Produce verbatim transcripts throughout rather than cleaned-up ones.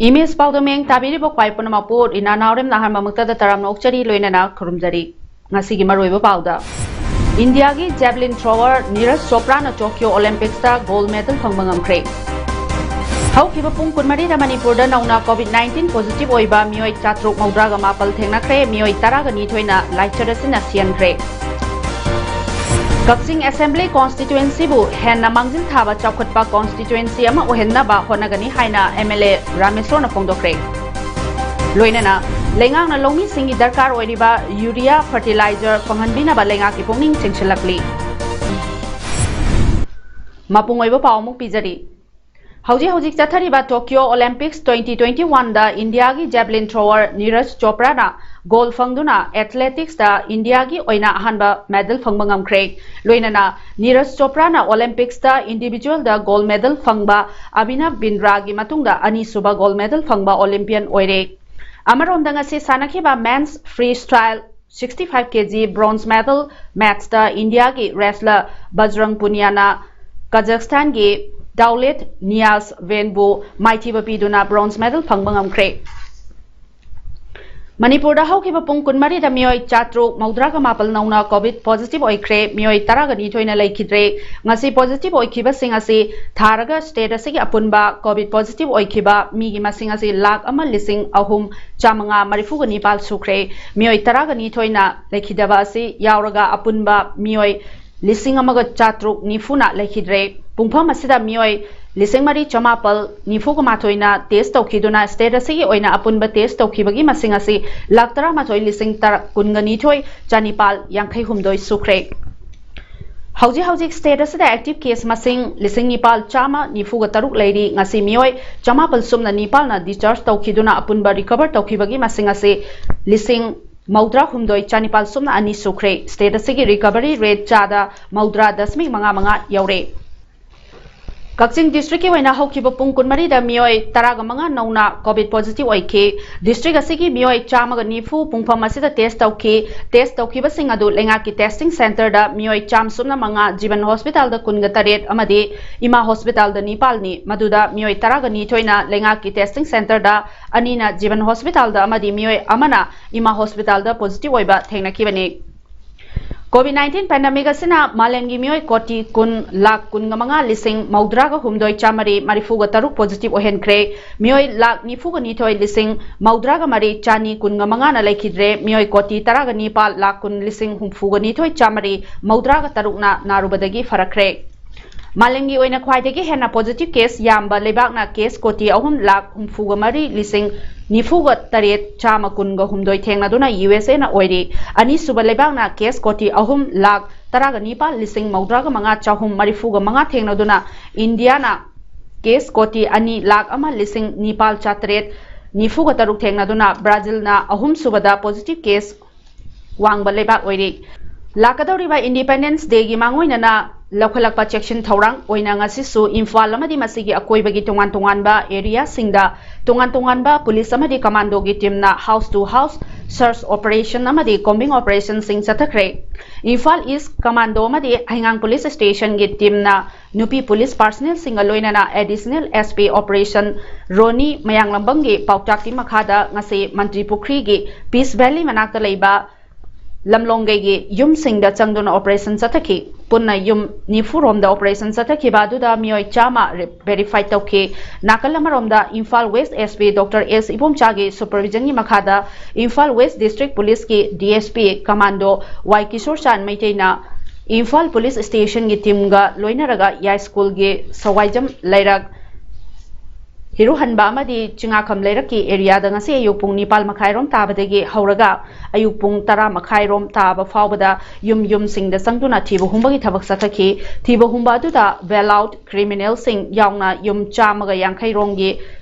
Image ꯄꯥꯎꯗꯝ ꯌꯦꯡ ꯇꯥꯕꯤꯔꯤꯕ ꯈ꯭ꯋꯥꯏ ꯄꯨꯝꯅꯃꯛꯄꯨ ꯔꯤꯅꯥ ꯅꯥꯎꯔꯦꯝꯅ ꯑꯍꯥꯟꯕꯃꯛꯇꯗ ꯇꯔꯥꯝꯅ ꯑꯣꯛꯆꯔꯤ, ꯂꯣꯏꯅꯅ ꯈꯨꯔꯨꯝꯖꯔꯤ꯫ ꯉꯁꯤꯒꯤ ꯃꯔꯨꯑꯣꯏꯕ ꯄꯥꯎꯗ, ꯏꯟꯗꯤꯌꯥꯒꯤ ꯖꯦꯕꯂꯤꯟ ꯊ꯭ꯔꯣꯋꯔ ꯅꯤꯔꯖ ꯆꯣꯄ꯭ꯔꯥꯅ ꯇꯣꯀꯤꯌꯣ ꯑꯣꯂꯦꯝꯄꯤꯛꯁꯇ ꯒꯣꯜꯗ ꯃꯦꯗꯜ ꯐꯪꯕ ꯉꯝꯈ꯭ꯔꯦ꯫ ꯍꯧꯈꯤꯕ ꯄꯨꯡ ꯀꯨꯟꯃꯔꯤꯗ ꯃꯅꯤꯄꯨꯔꯗ ꯅꯧꯅ ꯀꯣꯚꯤꯗ ꯅꯥꯏꯟꯇꯤꯟ ꯄꯣꯖꯤꯇꯤꯚ ꯑꯣꯏꯕ ꯃꯤꯑꯣꯏ ꯆꯥꯇ꯭ꯔꯨꯛ ꯃꯧꯗ꯭ꯔꯥꯒ ꯃꯥꯄꯜ ꯊꯦꯡꯅꯈ꯭ꯔꯦ, ꯃꯤꯑꯣꯏ ꯇꯔꯥꯒ ꯅꯤꯊꯣꯏꯅ ꯂꯥꯏꯆꯠ ꯑꯁꯤꯅ ꯁꯤꯍꯟꯈ꯭ꯔꯦ꯫ ꯀꯛꯆꯤꯡ ꯑꯦꯁꯦꯝꯕ꯭ꯂꯤ ꯀꯣꯟꯁꯇꯤꯇ꯭ꯋꯦꯟꯁꯤꯕꯨ ꯍꯦꯟꯅ ꯃꯥꯡꯖꯤꯜ ꯊꯥꯕ ꯆꯥꯎꯈꯠꯄ ꯀꯣꯟꯁꯇꯤꯇ꯭ꯋꯦꯟꯁꯤ ꯑꯃ ꯑꯣꯏꯍꯟꯅꯕ ꯍꯣꯠꯅꯒꯅꯤ ꯍꯥꯏꯅ ꯑꯦꯝ ꯑꯦꯜ ꯑꯦ ꯔꯥꯃꯦꯁꯣꯔꯅ ꯐꯣꯡꯗꯣꯛꯈ꯭ꯔꯦ꯫ ꯂꯣꯏꯅꯅ ꯂꯩꯉꯥꯛꯅ ꯂꯧꯃꯤꯁꯤꯡꯒꯤ ꯗꯔꯀꯥꯔ ꯑꯣꯏꯔꯤꯕ ꯌꯨꯔꯤꯌꯥ ꯐꯔꯇꯤꯂꯥꯏꯖꯔ ꯐꯪꯍꯟꯕꯤꯅꯕ ꯂꯩꯉꯥꯛꯀꯤ ꯄꯨꯛꯅꯤꯡ ꯆꯤꯡꯁꯤꯜꯂꯛꯂꯤ꯫ ꯃꯄꯨꯡ ꯑꯣꯏꯕ ꯄꯥꯎ ꯑꯃꯨꯛ ꯄꯤꯖꯔꯤ꯫ ꯍꯧꯖꯤꯛ ꯍꯧꯖꯤꯛ ꯆꯠꯊꯔꯤꯕ ꯇꯣꯀꯤꯌꯣ ꯑꯣꯂꯦꯝꯄꯤꯛꯁ ꯇ꯭ꯋꯦꯟꯇꯤ ꯇ꯭ꯋꯦꯟꯇꯤ ꯋꯥꯟꯗ ꯏꯟꯗꯤꯌꯥꯒꯤ ꯖꯦꯕꯂꯤꯟ ꯊ꯭ꯔꯣꯋꯔ ꯅꯤꯔꯖ ꯆꯣꯄ꯭ꯔꯥꯅ ꯒꯣꯜ ꯐꯪꯗꯨꯅ ꯑꯦꯊꯂꯦꯇꯤꯛꯁꯇ ꯏꯟꯗꯤꯌꯥꯒꯤ ꯑꯣꯏꯅ ꯑꯍꯥꯟꯕ ꯃꯦꯗꯜ ꯐꯪꯕ ꯉꯝꯈ꯭ꯔꯦ꯫ ꯂꯣꯏꯅꯅ ꯅꯤꯔꯖ ꯆꯣꯄ꯭ꯔꯥꯅ ꯑꯣꯂꯦꯝꯄꯤꯛꯁꯇ ꯏꯟꯗꯤꯚꯤꯖꯨꯋꯦꯜꯗ ꯒꯣꯜ ꯃꯦꯗꯜ ꯐꯪꯕ ꯑꯚꯤꯅꯕ ꯕꯤꯟꯗ꯭ꯔꯥꯒꯤ ꯃꯇꯨꯡꯗ ꯑꯅꯤꯁꯨꯕ ꯒꯣꯜ ꯃꯦꯗꯜ ꯐꯪꯕ ꯑꯣꯂꯦꯝꯄꯤꯌꯟ ꯑꯣꯏꯔꯦ꯫ ꯑꯃꯔꯣꯝꯗ ꯉꯁꯤ ꯁꯥꯟꯅꯈꯤꯕ ꯃꯦꯟꯁ ꯐ꯭ꯔꯤ ꯁ꯭ꯇꯥꯏꯜ ꯁꯤꯛꯁꯇꯤ ꯐꯥꯏꯚ ꯀꯦ ꯖꯤ ꯕ꯭ꯔꯣꯟꯖ ꯃꯦꯗꯜ ꯃꯦꯠꯁꯇ ꯏꯟꯗꯤꯌꯥꯒꯤ ꯔꯦꯁꯂꯔ ꯕꯖꯔꯪ ꯄꯨꯅꯤꯌꯥꯅ ꯀꯖꯥꯛꯁꯇꯥꯟꯒꯤ ꯗꯥꯎꯂꯦꯠ ꯅꯤꯌꯥꯁ ꯚꯦꯟꯕꯨ ꯃꯥꯏꯊꯤꯕ ꯄꯤꯗꯨꯅ ꯕ꯭ꯔꯣꯟꯖ ꯃꯦꯗꯜ ꯐꯪꯕ ꯉꯝꯈ꯭ꯔꯦ꯫ ꯃꯅꯤꯄꯨꯔꯗ ꯍꯧꯈꯤꯕ ꯄꯨꯡ ꯀꯨꯟꯃꯔꯤꯗ ꯃꯤꯑꯣꯏ ꯆꯥꯇ꯭ꯔꯨꯛ ꯃꯧꯗ꯭ꯔꯥꯒ ꯃꯥꯄꯜ ꯅꯧꯅ ꯀꯣꯚꯤꯗ ꯄꯣꯖꯤꯇꯤꯚ ꯑꯣꯏꯈ꯭ꯔꯦ, ꯃꯤꯑꯣꯏ ꯇꯔꯥꯒ ꯅꯤꯊꯣꯏꯅ ꯂꯩꯈꯤꯗ꯭ꯔꯦ꯫ ꯉꯁꯤ ꯄꯣꯖꯤꯇꯤꯚ ꯑꯣꯏꯈꯤꯕꯁꯤꯡ ꯑꯁꯤ ꯊꯥꯔꯒ ꯁ꯭ꯇꯦꯠ ꯑꯁꯤꯒꯤ ꯑꯄꯨꯟꯕ ꯀꯣꯚꯤꯗ ꯄꯣꯖꯤꯇꯤꯚ ꯑꯣꯏꯈꯤꯕ ꯃꯤꯒꯤ ꯃꯁꯤꯡ ꯑꯁꯤ ꯂꯥꯈ ꯑꯃ ꯂꯤꯁꯤꯡ ꯑꯍꯨꯝ ꯆꯥꯃꯉꯥ ꯃꯔꯤꯐꯨꯒ ꯅꯤꯄꯥꯜ ꯁꯨꯈ꯭ꯔꯦ꯫ ꯃꯤꯑꯣꯏ ꯇꯔꯥꯒ ꯅꯤꯊꯣꯏꯅ ꯂꯩꯈꯤꯗꯕ ꯑꯁꯤ ꯌꯥꯎꯔꯒ ꯑꯄꯨꯟꯕ ꯃꯤꯑꯣꯏ ꯂꯤꯁꯤꯡ ꯑꯃꯒ ꯆꯥꯇ꯭ꯔꯨꯛ ꯅꯤꯐꯨꯅ ꯂꯩꯈꯤꯗ꯭ꯔꯦ꯫ ꯄꯨꯡꯐꯝ ꯑꯁꯤꯗ ꯃꯤꯑꯣꯏ ꯂꯤꯁꯤꯡ ꯃꯔꯤ ꯆꯃꯥꯄꯜ ꯅꯤꯐꯨꯒ ꯃꯥꯊꯣꯏꯅ ꯇꯦꯁ ꯇꯧꯈꯤꯗꯨꯅ ꯁ꯭ꯇꯦꯠ ꯑꯁꯤꯒꯤ ꯑꯣꯏꯅ ꯑꯄꯨꯟꯕ ꯇꯦꯁ ꯇꯧꯈꯤꯕꯒꯤ ꯃꯁꯤꯡ ꯑꯁꯤ ꯂꯥꯈ ꯇꯔꯥꯃꯥꯊꯣꯏ ꯂꯤꯁꯤꯡ ꯇꯔꯥ ꯀꯨꯟꯒ ꯅꯤꯊꯣꯏ ꯆꯅꯤꯄꯥꯜ ꯌꯥꯡꯈꯩ ꯍꯨꯝꯗꯣꯏ ꯁꯨꯈ꯭ꯔꯦ꯫ ꯍꯧꯖꯤꯛ ꯍꯧꯖꯤꯛ state ꯑꯁꯤꯗ active case ꯃꯁꯤꯡ ꯂꯤꯁꯤꯡ ꯅꯤꯄꯥꯜ ꯆꯥꯝꯃ ꯅꯤꯐꯨꯒ ꯇꯔꯨꯛ ꯂꯩꯔꯤ꯫ ꯉꯁꯤ ꯃꯤꯑꯣꯏ ꯆꯃꯥꯄꯜ ꯁꯨꯞꯅ ꯅꯤꯄꯥꯜꯅ discharge ꯇꯧꯈꯤꯗꯨꯅ ꯑꯄꯨꯟꯕ recover ꯇꯧꯈꯤꯕꯒꯤ ꯃꯁꯤꯡ ꯑꯁꯤ ꯂꯤꯁꯤꯡ ꯃꯧꯗ꯭ꯔꯥ ꯍꯨꯝꯗꯣꯏ ꯆꯥꯅꯤꯄꯥꯜ ꯁꯨꯞꯅ ꯑꯅꯤ ꯁꯨꯈ꯭ꯔꯦ꯫ State ꯑꯁꯤꯒꯤ recovery rate ꯆꯥꯗ ꯃꯧꯗ꯭ꯔꯥ ꯗꯁꯃꯤꯛ ꯃꯉꯥ ꯃꯉꯥ ꯌꯧꯔꯦ꯫ ꯀꯛꯆꯤꯡ districtꯀꯤ ꯑꯣꯏꯅ ꯍꯧꯈꯤꯕ ꯄꯨꯡ ꯀꯨꯟꯃꯔꯤꯗ ꯃꯤꯑꯣꯏ ꯇꯔꯥꯒ ꯃꯉꯥ ꯅꯧꯅ COVID positive ꯑꯣꯏꯈꯤ꯫ District ꯑꯁꯤꯒꯤ ꯃꯤꯑꯣꯏ ꯆꯥꯝꯃꯒ ꯅꯤꯐꯨ ꯄꯨꯡꯐꯝ ꯑꯁꯤꯗ test ꯇꯧꯈꯤ꯫ Test ꯇꯧꯈꯤꯕꯁꯤꯡ ꯑꯗꯨ ꯂꯩꯉꯥꯛꯀꯤ testing centreꯗ ꯃꯤꯑꯣꯏ ꯆꯥꯝꯃ ꯁꯨꯞꯅ ꯃꯉꯥ, ꯖꯤꯕꯟ hospitalꯗ ꯀꯨꯟꯒ ꯇꯔꯦꯠ ꯑꯃꯗꯤ ꯏꯃꯥ hospitalꯗ ꯅꯤꯄꯥꯜꯅꯤ꯫ ꯃꯗꯨꯗ ꯃꯤꯑꯣꯏ ꯇꯔꯥꯒ ꯅꯤꯊꯣꯏꯅ ꯂꯩꯉꯥꯛꯀꯤ testing centreꯗ, ꯑꯅꯤꯅ ꯖꯤꯕꯟ hospitalꯗ ꯑꯃꯗꯤ ꯃꯤꯑꯣꯏ ꯑꯃꯅ ꯏꯃꯥ hospitalꯗ positive ꯑꯣꯏꯕ ꯊꯦꯡꯅꯈꯤꯕꯅꯤ꯫ COVID nineteen pandemic ꯑꯁꯤꯅ ꯃꯥꯂꯦꯝꯒꯤ ꯃꯤꯑꯣꯏ ꯀꯣꯇꯤ ꯀꯨꯟ ꯂꯥꯈ ꯀꯨꯟꯒ ꯃꯉꯥ ꯂꯤꯁꯤꯡ ꯃꯧꯗ꯭ꯔꯥꯒ ꯍꯨꯝꯗꯣꯏ ꯆꯥꯃꯔꯤ ꯃꯔꯤꯐꯨꯒ ꯇꯔꯨꯛ positive ꯑꯣꯏꯍꯟꯈ꯭ꯔꯦ꯫ ꯃꯤꯑꯣꯏ ꯂꯥꯈ ꯅꯤꯐꯨꯒ ꯅꯤꯊꯣꯏ ꯂꯤꯁꯤꯡ ꯃꯧꯗ꯭ꯔꯥꯒ ꯃꯔꯤ ꯆꯥꯅꯤ ꯀꯨꯟꯒ ꯃꯉꯥꯅ ꯂꯩꯈꯤꯗ꯭ꯔꯦ꯫ ꯃꯤꯑꯣꯏ ꯀꯣꯇꯤ ꯇꯔꯥꯒ ꯅꯤꯄꯥꯜ ꯂꯥꯈ ꯀꯨꯟ ꯂꯤꯁꯤꯡ ꯍꯨꯝꯐꯨꯒ ꯅꯤꯊꯣꯏ ꯆꯥꯃꯔꯤ ꯃꯧꯗ꯭ꯔꯥꯒ ꯇꯔꯨꯛꯅ ꯅꯥꯔꯨꯕꯗꯒꯤ ꯐꯔꯛꯈ꯭ꯔꯦ꯫ ꯃꯥꯂꯦꯝꯒꯤ ꯑꯣꯏꯅ ꯈ꯭ꯋꯥꯏꯗꯒꯤ ꯍꯦꯟꯅ positive case ꯌꯥꯝꯕ ꯂꯩꯕꯥꯛꯅ case ꯀꯣꯇꯤ ꯑꯍꯨꯝ ꯂꯥꯈ ꯍꯨꯝꯐꯨꯒ ꯃꯔꯤ ꯂꯤꯁꯤꯡ ꯅꯤꯐꯨꯒ ꯇꯔꯦꯠ ꯆꯥꯝꯃ ꯀꯨꯟꯒ ꯍꯨꯝꯗꯣꯏ ꯊꯦꯡꯅꯗꯨꯅ USAꯅ ꯑꯣꯏꯔꯤ꯫ ꯑꯅꯤꯁꯨꯕ ꯂꯩꯕꯥꯛꯅ case ꯀꯣꯇꯤ ꯑꯍꯨꯝ ꯂꯥꯈ ꯇꯔꯥꯒ ꯅꯤꯄꯥꯜ ꯂꯤꯁꯤꯡ ꯃꯧꯗ꯭ꯔꯥꯒ ꯃꯉꯥ ꯆꯍꯨꯝ ꯃꯔꯤꯐꯨꯒ ꯃꯉꯥ ꯊꯦꯡꯅꯗꯨꯅ ꯏꯟꯗꯤꯌꯥꯅ case ꯀꯣꯇꯤ ꯑꯅꯤ ꯂꯥꯈ ꯑꯃ ꯂꯤꯁꯤꯡ ꯅꯤꯄꯥꯜ ꯆꯥꯇꯔꯦꯠ ꯅꯤꯐꯨꯒ ꯇꯔꯨꯛ ꯊꯦꯡꯅꯗꯨꯅ ꯕ꯭ꯔꯥꯖꯤꯜꯅ ꯑꯍꯨꯝꯁꯨꯕꯗ positive case ꯋꯥꯡꯕ ꯂꯩꯕꯥꯛ ꯑꯣꯏꯔꯤ꯫ ꯂꯥꯛꯀꯗꯧꯔꯤꯕ Independence Dayꯒꯤ ꯃꯥꯡꯑꯣꯏꯅꯅ ꯂꯧꯈꯠꯂꯛꯄ ꯆꯦꯛꯁꯤꯟ ꯊꯧꯔꯥꯡ ꯑꯣꯏꯅ ꯉꯁꯤꯁꯨ ꯏꯝꯐꯥꯜ ꯑꯃꯗꯤ ꯃꯁꯤꯒꯤ ꯑꯀꯣꯏꯕꯒꯤ ꯇꯣꯉꯥꯟ ꯇꯣꯉꯥꯟꯕ areaꯁꯤꯡꯗ ꯇꯣꯉꯥꯟ ꯇꯣꯉꯥꯟꯕ ꯄꯨꯂꯤꯁ ꯑꯃꯗꯤ ꯀꯃꯥꯟꯗꯣꯒꯤ teamꯅ house to house search operation ꯑꯃꯗꯤ combing operationꯁꯤꯡ ꯆꯠꯊꯈ꯭ꯔꯦ꯫ ꯏꯝꯐꯥꯜ East Commando ꯑꯃꯗꯤ ꯍꯩꯉꯥꯡ police stationꯒꯤ teamꯅ ꯅꯨꯄꯤ ꯄꯨꯂꯤꯁ personnelꯁꯤꯡꯒ ꯂꯣꯏꯅꯅ Additional SP operation ꯔꯣꯅꯤ ꯃꯌꯥꯡꯂꯝꯕꯝꯒꯤ ꯄꯥꯎꯇꯥꯛꯀꯤ ꯃꯈꯥꯗ ꯉꯁꯤ ꯃꯟꯇ꯭ꯔꯤ ꯄꯨꯈ꯭ꯔꯤꯒꯤ Peace Valley ꯃꯅꯥꯛꯇ ꯂꯩꯕ ꯂꯝꯂꯣꯡꯒꯩꯒꯤ ꯌꯨꯝꯁꯤꯡꯗ ꯆꯪꯗꯨꯅ operation ꯆꯠꯊꯈꯤ꯫ ꯄꯨꯟꯅ ꯌꯨꯝ ꯅꯤꯐꯨ ꯔꯣꯝꯗ operation ꯆꯠꯊꯈꯤꯕ ꯑꯗꯨꯗ ꯃꯤꯑꯣꯏ ꯆꯥꯝꯃ verify ꯇꯧꯈꯤ꯫ ꯅꯥꯀꯜ ꯑꯃꯔꯣꯝꯗ Imphal West SP Doctor S ꯏꯕꯣꯝꯆꯥꯒꯤ supervisionꯒꯤ ꯃꯈꯥꯗ Imphal West District Policeꯀꯤ DSP Commando ꯋꯥꯏ ꯀꯤꯁꯣꯔ ꯆꯥꯟ ꯃꯩꯇꯩꯅ ꯏꯝꯐꯥꯜ police stationꯒꯤ teamꯒ ꯂꯣꯏꯅꯔꯒ ꯌꯥꯏꯁ꯭ꯀꯨꯜꯒꯤ ꯁꯋꯥꯏꯖꯝ ꯂꯩꯔꯛ ꯍꯤꯔꯨꯍꯟꯕ ꯑꯃꯗꯤ ꯆꯤꯡꯉꯥꯈꯝ ꯂꯩꯔꯛꯀꯤ ꯑꯦꯔꯤꯌꯥꯗ ꯉꯁꯤ ꯑꯌꯨꯛ ꯄꯨꯡ ꯅꯤꯄꯥꯜ ꯃꯈꯥꯏꯔꯣꯝ ꯇꯥꯕꯗꯒꯤ ꯍꯧꯔꯒ ꯑꯌꯨꯛ ꯄꯨꯡ ꯇꯔꯥ ꯃꯈꯥꯏꯔꯣꯝ ꯇꯥꯕ ꯐꯥꯎꯕꯗ ꯌꯨꯝ ꯌꯨꯝꯁꯤꯡꯗ ꯆꯪꯗꯨꯅ ꯊꯤꯕ ꯍꯨꯝꯕꯒꯤ ꯊꯕꯛ ꯆꯠꯊꯈꯤ꯫ ꯊꯤꯕ ꯍꯨꯝꯕ ꯑꯗꯨꯗ ꯕꯦꯜ ꯑꯥꯎꯠ ꯀ꯭ꯔꯤꯃꯤꯅꯦꯜꯁꯤꯡ ꯌꯥꯎꯅ ꯌꯨꯝ ꯆꯥꯝꯃꯒ ꯌꯥꯡꯈꯩ ꯔꯣꯝꯒꯤ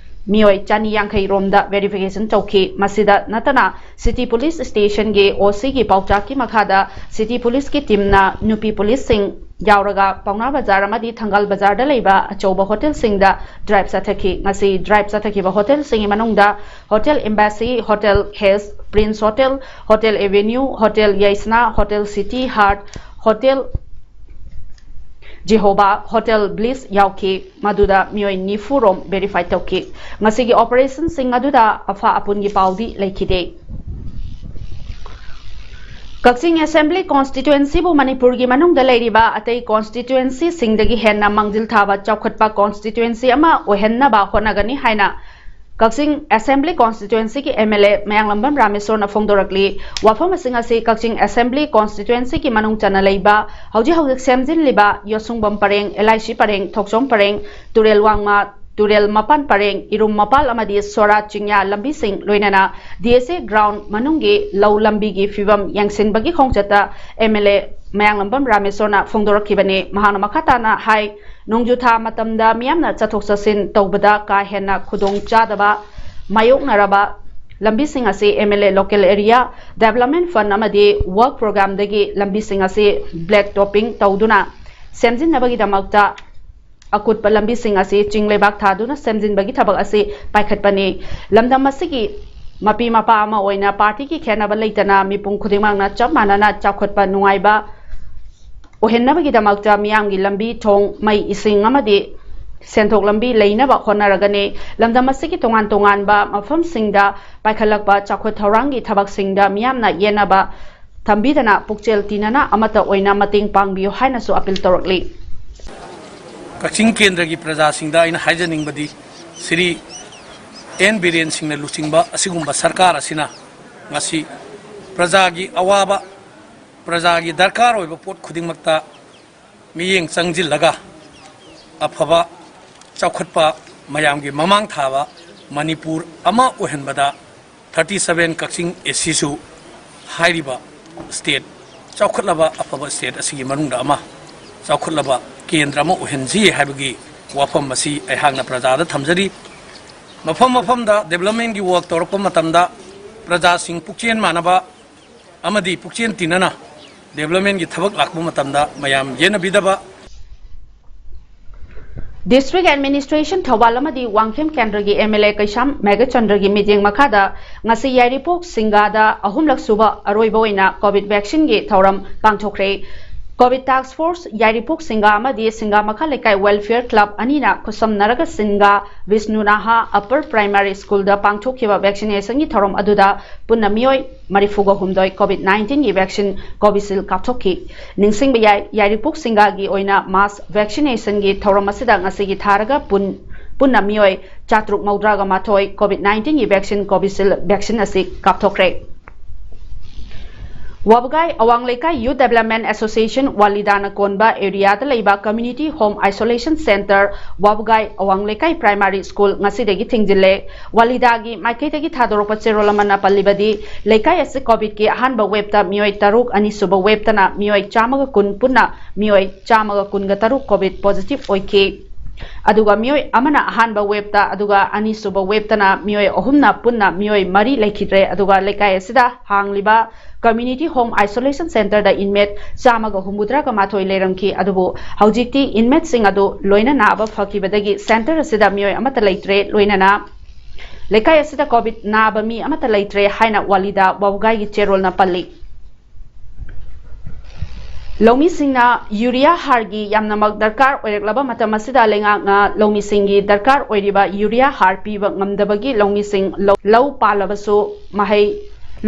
ꯃꯤꯑꯣꯏ ꯆꯅꯤ ꯌꯥꯡꯈꯩ ꯔꯣꯝꯗ ꯚꯦꯔꯤꯐꯤꯀꯦꯁꯟ ꯇꯧꯈꯤ꯫ ꯃꯁꯤꯗ ꯅꯠꯇꯅ ꯁꯤꯇꯤ ꯄꯨꯂꯤꯁ ꯁ꯭ꯇꯦꯁꯟꯒꯤ ꯑꯣ ꯁꯤꯒꯤ ꯄꯥꯎꯇꯥꯛꯀꯤ ꯃꯈꯥꯗ ꯁꯤꯇꯤ ꯄꯨꯂꯤꯁꯀꯤ ꯇꯤꯝꯅ ꯅꯨꯄꯤ ꯄꯨꯂꯤꯁꯁꯤꯡ ꯌꯥꯎꯔꯒ ꯄꯥꯎꯅꯥ ꯕꯖꯥꯔ ꯑꯃꯗꯤ ꯊꯪꯒꯥꯜ ꯕꯖꯥꯔꯗ ꯂꯩꯕ ꯑꯆꯧꯕ ꯍꯣꯇꯦꯜꯁꯤꯡꯗ ꯗ꯭ꯔꯥꯏꯚ ꯆꯠꯊꯈꯤ꯫ ꯉꯁꯤ ꯗ꯭ꯔꯥꯏꯚ ꯆꯠꯊꯈꯤꯕ ꯍꯣꯇꯦꯜꯁꯤꯡꯒꯤ ꯃꯅꯨꯡꯗ ꯍꯣꯇꯦꯜ ꯑꯦꯝꯕꯥꯁꯤ, ꯍꯣꯇꯦꯜ ꯍꯦꯁ, prince hotel, hotel avenue, hotel ꯌꯥꯏꯁꯅꯥ, hotel city heart, hotel Jehovah, hotel bliss ꯌꯥꯎꯈꯤ꯫ ꯃꯗꯨꯗ ꯃꯤꯑꯣꯏ ꯅꯤꯐꯨ ꯔꯣꯝ ꯚꯦꯔꯤꯐꯥꯏ ꯇꯧꯈꯤ꯫ ꯉꯁꯤꯒꯤ ꯑꯣꯄꯔꯦꯁꯟꯁꯤꯡ ꯑꯗꯨꯗ ꯑꯐ ꯑꯄꯨꯟꯒꯤ ꯄꯥꯎꯗꯤ ꯂꯩꯈꯤꯗꯦ꯫ ꯀꯛꯆꯤꯡ ꯑꯦꯁꯦꯝꯕ꯭ꯂꯤ ꯀꯣꯟꯁꯇꯤꯇ꯭ꯋꯦꯟꯁꯤꯕꯨ ꯃꯅꯤꯄꯨꯔꯒꯤ ꯃꯅꯨꯡꯗ ꯂꯩꯔꯤꯕ ꯑꯇꯩ ꯀꯣꯟꯁꯇꯤꯇ꯭ꯋꯦꯟꯁꯤꯁꯤꯡꯗꯒꯤ ꯍꯦꯟꯅ ꯃꯥꯡꯖꯤꯜ ꯊꯥꯕ ꯆꯥꯎꯈꯠꯄ ꯀꯣꯟꯁꯇꯤꯇ꯭ꯋꯦꯟꯁꯤ ꯑꯃ ꯑꯣꯏꯍꯟꯅꯕ ꯍꯣꯠꯅꯒꯅꯤ ꯍꯥꯏꯅ ꯀꯛꯆꯤꯡ ꯑꯦꯁꯦꯝꯕ꯭ꯂꯤ ꯀꯣꯟꯁꯇꯤꯇ꯭ꯋꯦꯟꯁꯤꯒꯤ ꯑꯦꯝ ꯑꯦꯜ ꯑꯦ ꯃꯌꯥꯡꯂꯝꯕꯝ ꯔꯥꯃꯦꯁꯣꯔꯅ ꯐꯣꯡꯗꯣꯔꯛꯂꯤ꯫ ꯋꯥꯐꯝ ꯑꯁꯤꯡ ꯑꯁꯤ ꯀꯛꯆꯤꯡ ꯑꯦꯁꯦꯝꯕ꯭ꯂꯤ ꯀꯣꯟꯁꯇꯤꯇ꯭ꯋꯦꯟꯁꯤꯒꯤ ꯃꯅꯨꯡ ꯆꯟꯅ ꯂꯩꯕ ꯍꯧꯖꯤꯛ ꯍꯧꯖꯤꯛ ꯁꯦꯝꯖꯤꯜꯂꯤꯕ ꯌꯣꯠꯁꯨꯡꯕꯝ ꯄꯔꯦꯡ, ꯑꯦꯜ ꯑꯥꯏ ꯁꯤ ꯄꯔꯦꯡ, ꯊꯣꯛꯆꯣꯝ ꯄꯔꯦꯡ, ꯇꯨꯔꯦꯜ ꯋꯥꯡꯃ, ꯇꯨꯔꯦꯜ ꯃꯄꯥꯟ ꯄꯔꯦꯡ, ꯏꯔꯨꯝ ꯃꯄꯥꯜ ꯑꯃꯗꯤ ꯁꯣꯔꯥ ꯆꯤꯡꯌꯥ ꯂꯝꯕꯤꯁꯤꯡ, ꯂꯣꯏꯅꯅ ꯗꯤ ꯑꯦꯁ ꯑꯦ ꯒ꯭ꯔꯥꯎꯟ ꯃꯅꯨꯡꯒꯤ ꯂꯧ ꯂꯝꯕꯤꯒꯤ ꯐꯤꯕꯝ ꯌꯦꯡꯁꯤꯟꯕꯒꯤ ꯈꯣꯡꯆꯠꯇ ꯑꯦꯝ ꯑꯦꯜ ꯑꯦ ꯃꯌꯥꯡꯂꯝꯕꯝ ꯔꯥꯃꯦꯁꯣꯔꯅ ꯐꯣꯡꯗꯣꯔꯛꯈꯤꯕꯅꯤ꯫ ꯃꯍꯥꯛꯅ ꯃꯈꯥ ꯇꯥꯅ ꯍꯥꯏ, ꯅꯣꯡꯖꯨ ꯊꯥ ꯃꯇꯝꯗ ꯃꯤꯌꯥꯝꯅ ꯆꯠꯊꯣꯛ ꯆꯠꯁꯤꯟ ꯇꯧꯕꯗ ꯀꯥ ꯍꯦꯟꯅ ꯈꯨꯗꯣꯡ ꯆꯥꯗꯕ ꯃꯥꯌꯣꯛꯅꯔꯕ ꯂꯝꯕꯤꯁꯤꯡ ꯑꯁꯤ M L A local area development fund ꯑꯃꯗꯤ ꯋꯔꯛ ꯄ꯭ꯔꯣꯒ꯭ꯔꯥꯝꯗꯒꯤ ꯂꯝꯕꯤꯁꯤꯡ ꯑꯁꯤ ꯕ꯭ꯂꯦꯛ ꯇꯣꯞꯄꯤꯡ ꯇꯧꯗꯨꯅ ꯁꯦꯝꯖꯤꯟꯅꯕꯒꯤꯗꯃꯛꯇ ꯑꯀꯨꯠꯄ ꯂꯝꯕꯤꯁꯤꯡ ꯑꯁꯤ ꯆꯤꯡ ꯂꯩꯕꯥꯛ ꯊꯥꯗꯨꯅ ꯁꯦꯝꯖꯤꯟꯕꯒꯤ ꯊꯕꯛ ꯑꯁꯤ ꯄꯥꯏꯈꯠꯄꯅꯤ꯫ ꯂꯝꯗꯝ ꯑꯁꯤꯒꯤ ꯃꯄꯤ ꯃꯄꯥ ꯑꯃ ꯑꯣꯏꯅ ꯄꯥꯔꯇꯤꯒꯤ ꯈꯦꯠꯅꯕ ꯂꯩꯇꯅ ꯃꯤꯄꯨꯝ ꯈꯨꯗꯤꯡꯃꯛꯅ ꯆꯞ ꯃꯥꯟꯅꯅ ꯆꯥꯎꯈꯠꯄ ꯅꯨꯡꯉꯥꯏꯕ ꯑꯣꯏꯍꯟꯅꯕꯒꯤꯗꯃꯛꯇ ꯃꯤꯌꯥꯝꯒꯤ ꯂꯝꯕꯤ ꯊꯣꯡ, ꯃꯩ, ꯏꯁꯤꯡ ꯑꯃꯗꯤ ꯁꯦꯟꯊꯣꯛ ꯂꯝꯕꯤ ꯂꯩꯅꯕ ꯍꯣꯠꯅꯔꯒꯅꯤ꯫ ꯂꯝꯗꯝ ꯑꯁꯤꯒꯤ ꯇꯣꯉꯥꯟ ꯇꯣꯉꯥꯟꯕ ꯃꯐꯝꯁꯤꯡꯗ ꯄꯥꯏꯈꯠꯂꯛꯄ ꯆꯥꯎꯈꯠ ꯊꯧꯔꯥꯡꯒꯤ ꯊꯕꯛꯁꯤꯡꯗ ꯃꯤꯌꯥꯝꯅ ꯌꯦꯟꯅꯕ ꯊꯝꯕꯤꯗꯅ ꯄꯨꯛꯆꯦꯜ ꯇꯤꯟꯅꯅ ꯑꯃꯠꯇ ꯑꯣꯏꯅ ꯃꯇꯦꯡ ꯄꯥꯡꯕꯤꯌꯨ ꯍꯥꯏꯅꯁꯨ ꯑꯄꯤꯜ ꯇꯧꯔꯛꯂꯤ꯫ ꯀꯛꯆꯤꯡ ꯀꯦꯟꯗ꯭ꯔꯒꯤ ꯄ꯭ꯔꯖꯥꯁꯤꯡꯗ ꯑꯩꯅ ꯍꯥꯏꯖꯅꯤꯡꯕꯗꯤ, ꯁ꯭ꯔꯤ ꯑꯦꯟ ꯕꯤꯔꯦꯟ ꯁꯤꯡꯅ ꯂꯨꯆꯤꯡꯕ ꯑꯁꯤꯒꯨꯝꯕ ꯁꯔꯀꯥꯔ ꯑꯁꯤꯅ ꯉꯁꯤ ꯄ꯭ꯔꯖꯥꯒꯤ ꯑꯋꯥꯕ, ꯄ꯭ꯔꯖꯥꯒꯤ ꯗꯔꯀꯥꯔ ꯑꯣꯏꯕ ꯄꯣꯠ ꯈꯨꯗꯤꯡꯃꯛꯇ ꯃꯤꯠꯌꯦꯡ ꯆꯪꯁꯤꯜꯂꯒ ꯑꯐꯕ ꯆꯥꯎꯈꯠꯄ ꯃꯌꯥꯝꯒꯤ ꯃꯃꯥꯡ ꯊꯥꯕ ꯃꯅꯤꯄꯨꯔ ꯑꯃ ꯑꯣꯏꯍꯟꯕꯗ ꯊꯥꯔꯇꯤ ꯁꯚꯦꯟ ꯀꯛꯆꯤꯡ ꯑꯦꯁ ꯁꯤꯁꯨ ꯍꯥꯏꯔꯤꯕ ꯁ꯭ꯇꯦꯠ, ꯆꯥꯎꯈꯠꯂꯕ ꯑꯐꯕ ꯁ꯭ꯇꯦꯠ ꯑꯁꯤꯒꯤ ꯃꯅꯨꯡꯗ ꯑꯃ, ꯆꯥꯎꯈꯠꯂꯕ ꯀꯦꯟꯗ꯭ꯔ ꯑꯃ ꯑꯣꯏꯍꯟꯁꯤ ꯍꯥꯏꯕꯒꯤ ꯋꯥꯐꯝ ꯑꯁꯤ ꯑꯩꯍꯥꯛꯅ ꯄ꯭ꯔꯖꯥꯗ ꯊꯝꯖꯔꯤ꯫ ꯃꯐꯝ ꯃꯐꯝꯗ ꯗꯦꯕꯂꯞꯃꯦꯟꯒꯤ ꯋꯥꯔꯛ ꯇꯧꯔꯛꯄ ꯃꯇꯝꯗ ꯄ꯭ꯔꯖꯥꯁꯤꯡ ꯄꯨꯛꯆꯦꯟ ꯃꯥꯟꯅꯕ ꯑꯃꯗꯤ ꯄꯨꯛꯆꯦꯟ ꯇꯤꯟꯅꯅ ꯗꯦꯕꯂꯞꯃꯦꯟꯒꯤ ꯊꯕꯛ ꯂꯥꯛꯄ ꯃꯇꯝꯗ ꯃꯌꯥꯝ ꯌꯦꯠꯅꯕꯤꯗꯕ꯫ District Administration ꯊꯧꯕꯥꯜ ꯑꯃꯗꯤ ꯋꯥꯡꯈꯦꯝ ꯀꯦꯟꯗ꯭ꯔꯒꯤ ꯑꯦꯝ ꯑꯦꯜ ꯑꯦ ꯀꯩꯁꯥꯝ ꯃꯦꯘꯆꯟꯗ꯭ꯔꯒꯤ ꯃꯤꯠꯌꯦꯡ ꯃꯈꯥꯗ ꯉꯁꯤ ꯌꯥꯏꯔꯤꯄꯣꯛ ꯁꯤꯡꯒꯥꯗ ꯑꯍꯨꯝꯂꯛ ꯁꯨꯕ ꯑꯔꯣꯏꯕ ꯑꯣꯏꯅ ꯀꯣꯚꯤꯗ ꯚꯦꯛꯁꯤꯟꯒꯤ ꯊꯧꯔꯝ ꯄꯥꯡꯊꯣꯛꯈ꯭ꯔꯦ꯫ ꯀꯣꯚꯤꯗ ꯇꯥꯛꯁ ꯐꯣꯔꯁ ꯌꯥꯏꯔꯤꯄꯣꯛ ꯁꯤꯡꯒꯥ ꯑꯃꯗꯤ ꯁꯤꯡꯒꯥ ꯃꯈꯥ ꯂꯩꯀꯥꯏ ꯋꯦꯜꯐꯤꯌꯔ ꯀ꯭ꯂꯕ ꯑꯅꯤꯅ ꯈꯨꯠꯁꯝꯅꯔꯒ ꯁꯤꯡꯒꯥ ꯕꯤꯁꯅꯨꯅꯥꯍꯥ ꯑꯞꯄꯔ ꯄ꯭ꯔꯥꯏꯃꯥꯔꯤ ꯁ꯭ꯀꯨꯜꯗ ꯄꯥꯡꯊꯣꯛꯈꯤꯕ ꯚꯦꯛꯁꯤꯅꯦꯁꯟꯒꯤ ꯊꯧꯔꯝ ꯑꯗꯨꯗ ꯄꯨꯟꯅ ꯃꯤꯑꯣꯏ ꯃꯔꯤꯐꯨꯒ ꯍꯨꯝꯗꯣꯏ ꯀꯣꯚꯤꯗ ꯅꯥꯏꯟꯇꯤꯟꯒꯤ ꯚꯦꯛꯁꯤꯟ ꯀꯣꯚꯤꯁꯤꯜ ꯀꯥꯞꯊꯣꯛꯈꯤ꯫ ꯅꯤꯡꯁꯤꯡꯕ ꯌꯥꯏ, ꯌꯥꯏꯔꯤꯄꯣꯛ ꯁꯤꯡꯒꯥꯒꯤ ꯑꯣꯏꯅ ꯃꯥꯁ ꯚꯦꯛꯁꯤꯅꯦꯁꯟꯒꯤ ꯊꯧꯔꯝ ꯑꯁꯤꯗ ꯉꯁꯤꯒꯤ ꯊꯥꯔꯒ ꯄꯨꯟ-, ꯄꯨꯟꯅ ꯃꯤꯑꯣꯏ ꯆꯥꯇ꯭ꯔꯨꯛ ꯃꯧꯗ꯭ꯔꯥꯒ ꯃꯥꯊꯣꯏ ꯀꯣꯚꯤꯗ ꯅꯥꯏꯟꯇꯤꯟꯒꯤ ꯚꯦꯛꯁꯤꯟ ꯀꯣꯚꯤꯁꯤꯜ ꯚꯦꯛꯁꯤꯟ ꯑꯁꯤ ꯀꯥꯞꯊꯣꯛꯈ꯭ꯔꯦ꯫ ꯋꯥꯕꯒꯥꯏ ꯑꯋꯥꯡ ꯂꯩꯀꯥꯏ ꯌꯨꯠ ꯗꯦꯕꯂꯞꯃꯦꯟ ꯑꯦꯁꯣꯁꯤꯌꯦꯁꯟ ꯋꯥꯂꯤꯗꯥꯅ ꯀꯣꯟꯕ ꯑꯦꯔꯤꯌꯥꯗ ꯂꯩꯕ ꯀꯝꯃ꯭ꯌꯨꯅꯤꯇꯤ ꯍꯣꯝ ꯑꯥꯏꯁꯣꯂꯦꯁꯟ ꯁꯦꯟꯇꯔ ꯋꯥꯕꯒꯥꯏ ꯑꯋꯥꯡ ꯂꯩꯀꯥꯏ ꯄ꯭ꯔꯥꯏꯃꯥꯔꯤ ꯁ꯭ꯀꯨꯜ ꯉꯁꯤꯗꯒꯤ ꯊꯤꯡꯖꯤꯜꯂꯦ꯫ ꯋꯥꯂꯤꯗꯥꯒꯤ ꯃꯥꯏꯀꯩꯗꯒꯤ ꯊꯥꯗꯣꯔꯛꯄ ꯆꯦꯔꯣꯜ ꯑꯃꯅ ꯄꯜꯂꯤꯕꯗꯤ, ꯂꯩꯀꯥꯏ ꯑꯁꯤ ꯀꯣꯚꯤꯗꯀꯤ ꯑꯍꯥꯟꯕ ꯋꯦꯕꯇ ꯃꯤꯑꯣꯏ ꯇꯔꯨꯛ, ꯑꯅꯤꯁꯨꯕ ꯋꯦꯕꯇꯅ ꯃꯤꯑꯣꯏ ꯆꯥꯝꯃꯒ ꯀꯨꯟ, ꯄꯨꯟꯅ ꯃꯤꯑꯣꯏ ꯆꯥꯝꯃꯒ ꯀꯨꯟꯒ ꯇꯔꯨꯛ ꯀꯣꯚꯤꯗ ꯄꯣꯖꯤꯇꯤꯚ ꯑꯣꯏꯈꯤ꯫ ꯑꯗꯨꯒ ꯃꯤꯑꯣꯏ ꯑꯃꯅ ꯑꯍꯥꯟꯕ ꯋꯦꯕꯇ, ꯑꯗꯨꯒ ꯑꯅꯤꯁꯨꯕ ꯋꯦꯕꯇꯅ ꯃꯤꯑꯣꯏ ꯑꯍꯨꯝꯅ ꯄꯨꯟꯅ ꯃꯤꯑꯣꯏ ꯃꯔꯤ ꯂꯩꯈꯤꯗ꯭ꯔꯦ꯫ ꯑꯗꯨꯒ ꯂꯩꯀꯥꯏ ꯑꯁꯤꯗ ꯍꯥꯡꯂꯤꯕ ꯀꯝꯃ꯭ꯌꯨꯅꯤꯇꯤ ꯍꯣꯝ ꯑꯥꯏꯁꯣꯂꯦꯁꯟ ꯁꯦꯟꯇꯔꯗ ꯏꯟꯃꯦꯠ ꯆꯥꯝꯃꯒ ꯍꯨꯝꯐꯨꯇꯔꯥꯒ ꯃꯥꯊꯣꯏ ꯂꯩꯔꯝꯈꯤ꯫ ꯑꯗꯨꯕꯨ ꯍꯧꯖꯤꯛꯇꯤ ꯏꯟꯃꯦꯠꯁꯤꯡ ꯑꯗꯨ ꯂꯣꯏꯅ ꯅꯥꯕ ꯐꯈꯤꯕꯗꯒꯤ ꯁꯦꯟꯇꯔ ꯑꯁꯤꯗ ꯃꯤꯑꯣꯏ ꯑꯃꯠꯇ ꯂꯩꯇ꯭ꯔꯦ, ꯂꯣꯏꯅꯅ ꯂꯩꯀꯥꯏ ꯑꯁꯤꯗ ꯀꯣꯚꯤꯗ ꯅꯥꯕ ꯃꯤ ꯑꯃꯠꯇ ꯂꯩꯇ꯭ꯔꯦ ꯍꯥꯏꯅ ꯋꯥꯂꯤꯗꯥ ꯋꯥꯕꯒꯥꯏꯒꯤ ꯆꯦꯔꯣꯜꯅ ꯄꯜꯂꯤ꯫ ꯂꯧꯃꯤꯁꯤꯡꯅ ꯌꯨꯔꯤꯌꯥ ꯍꯥꯔꯒꯤ ꯌꯥꯝꯅꯃꯛ ꯗꯔꯀꯥꯔ ꯑꯣꯏꯔꯛꯂꯕ ꯃꯇꯝ ꯑꯁꯤꯗ ꯂꯩꯉꯥꯛꯅ ꯂꯧꯃꯤꯁꯤꯡꯒꯤ ꯗꯔꯀꯥꯔ ꯑꯣꯏꯔꯤꯕ ꯌꯨꯔꯤꯌꯥ ꯍꯥꯔ ꯄꯤꯕ ꯉꯝꯗꯕꯒꯤ ꯂꯧꯃꯤꯁꯤꯡ ꯂꯧ, ꯂꯧ ꯄꯥꯜꯂꯕꯁꯨ ꯃꯍꯩ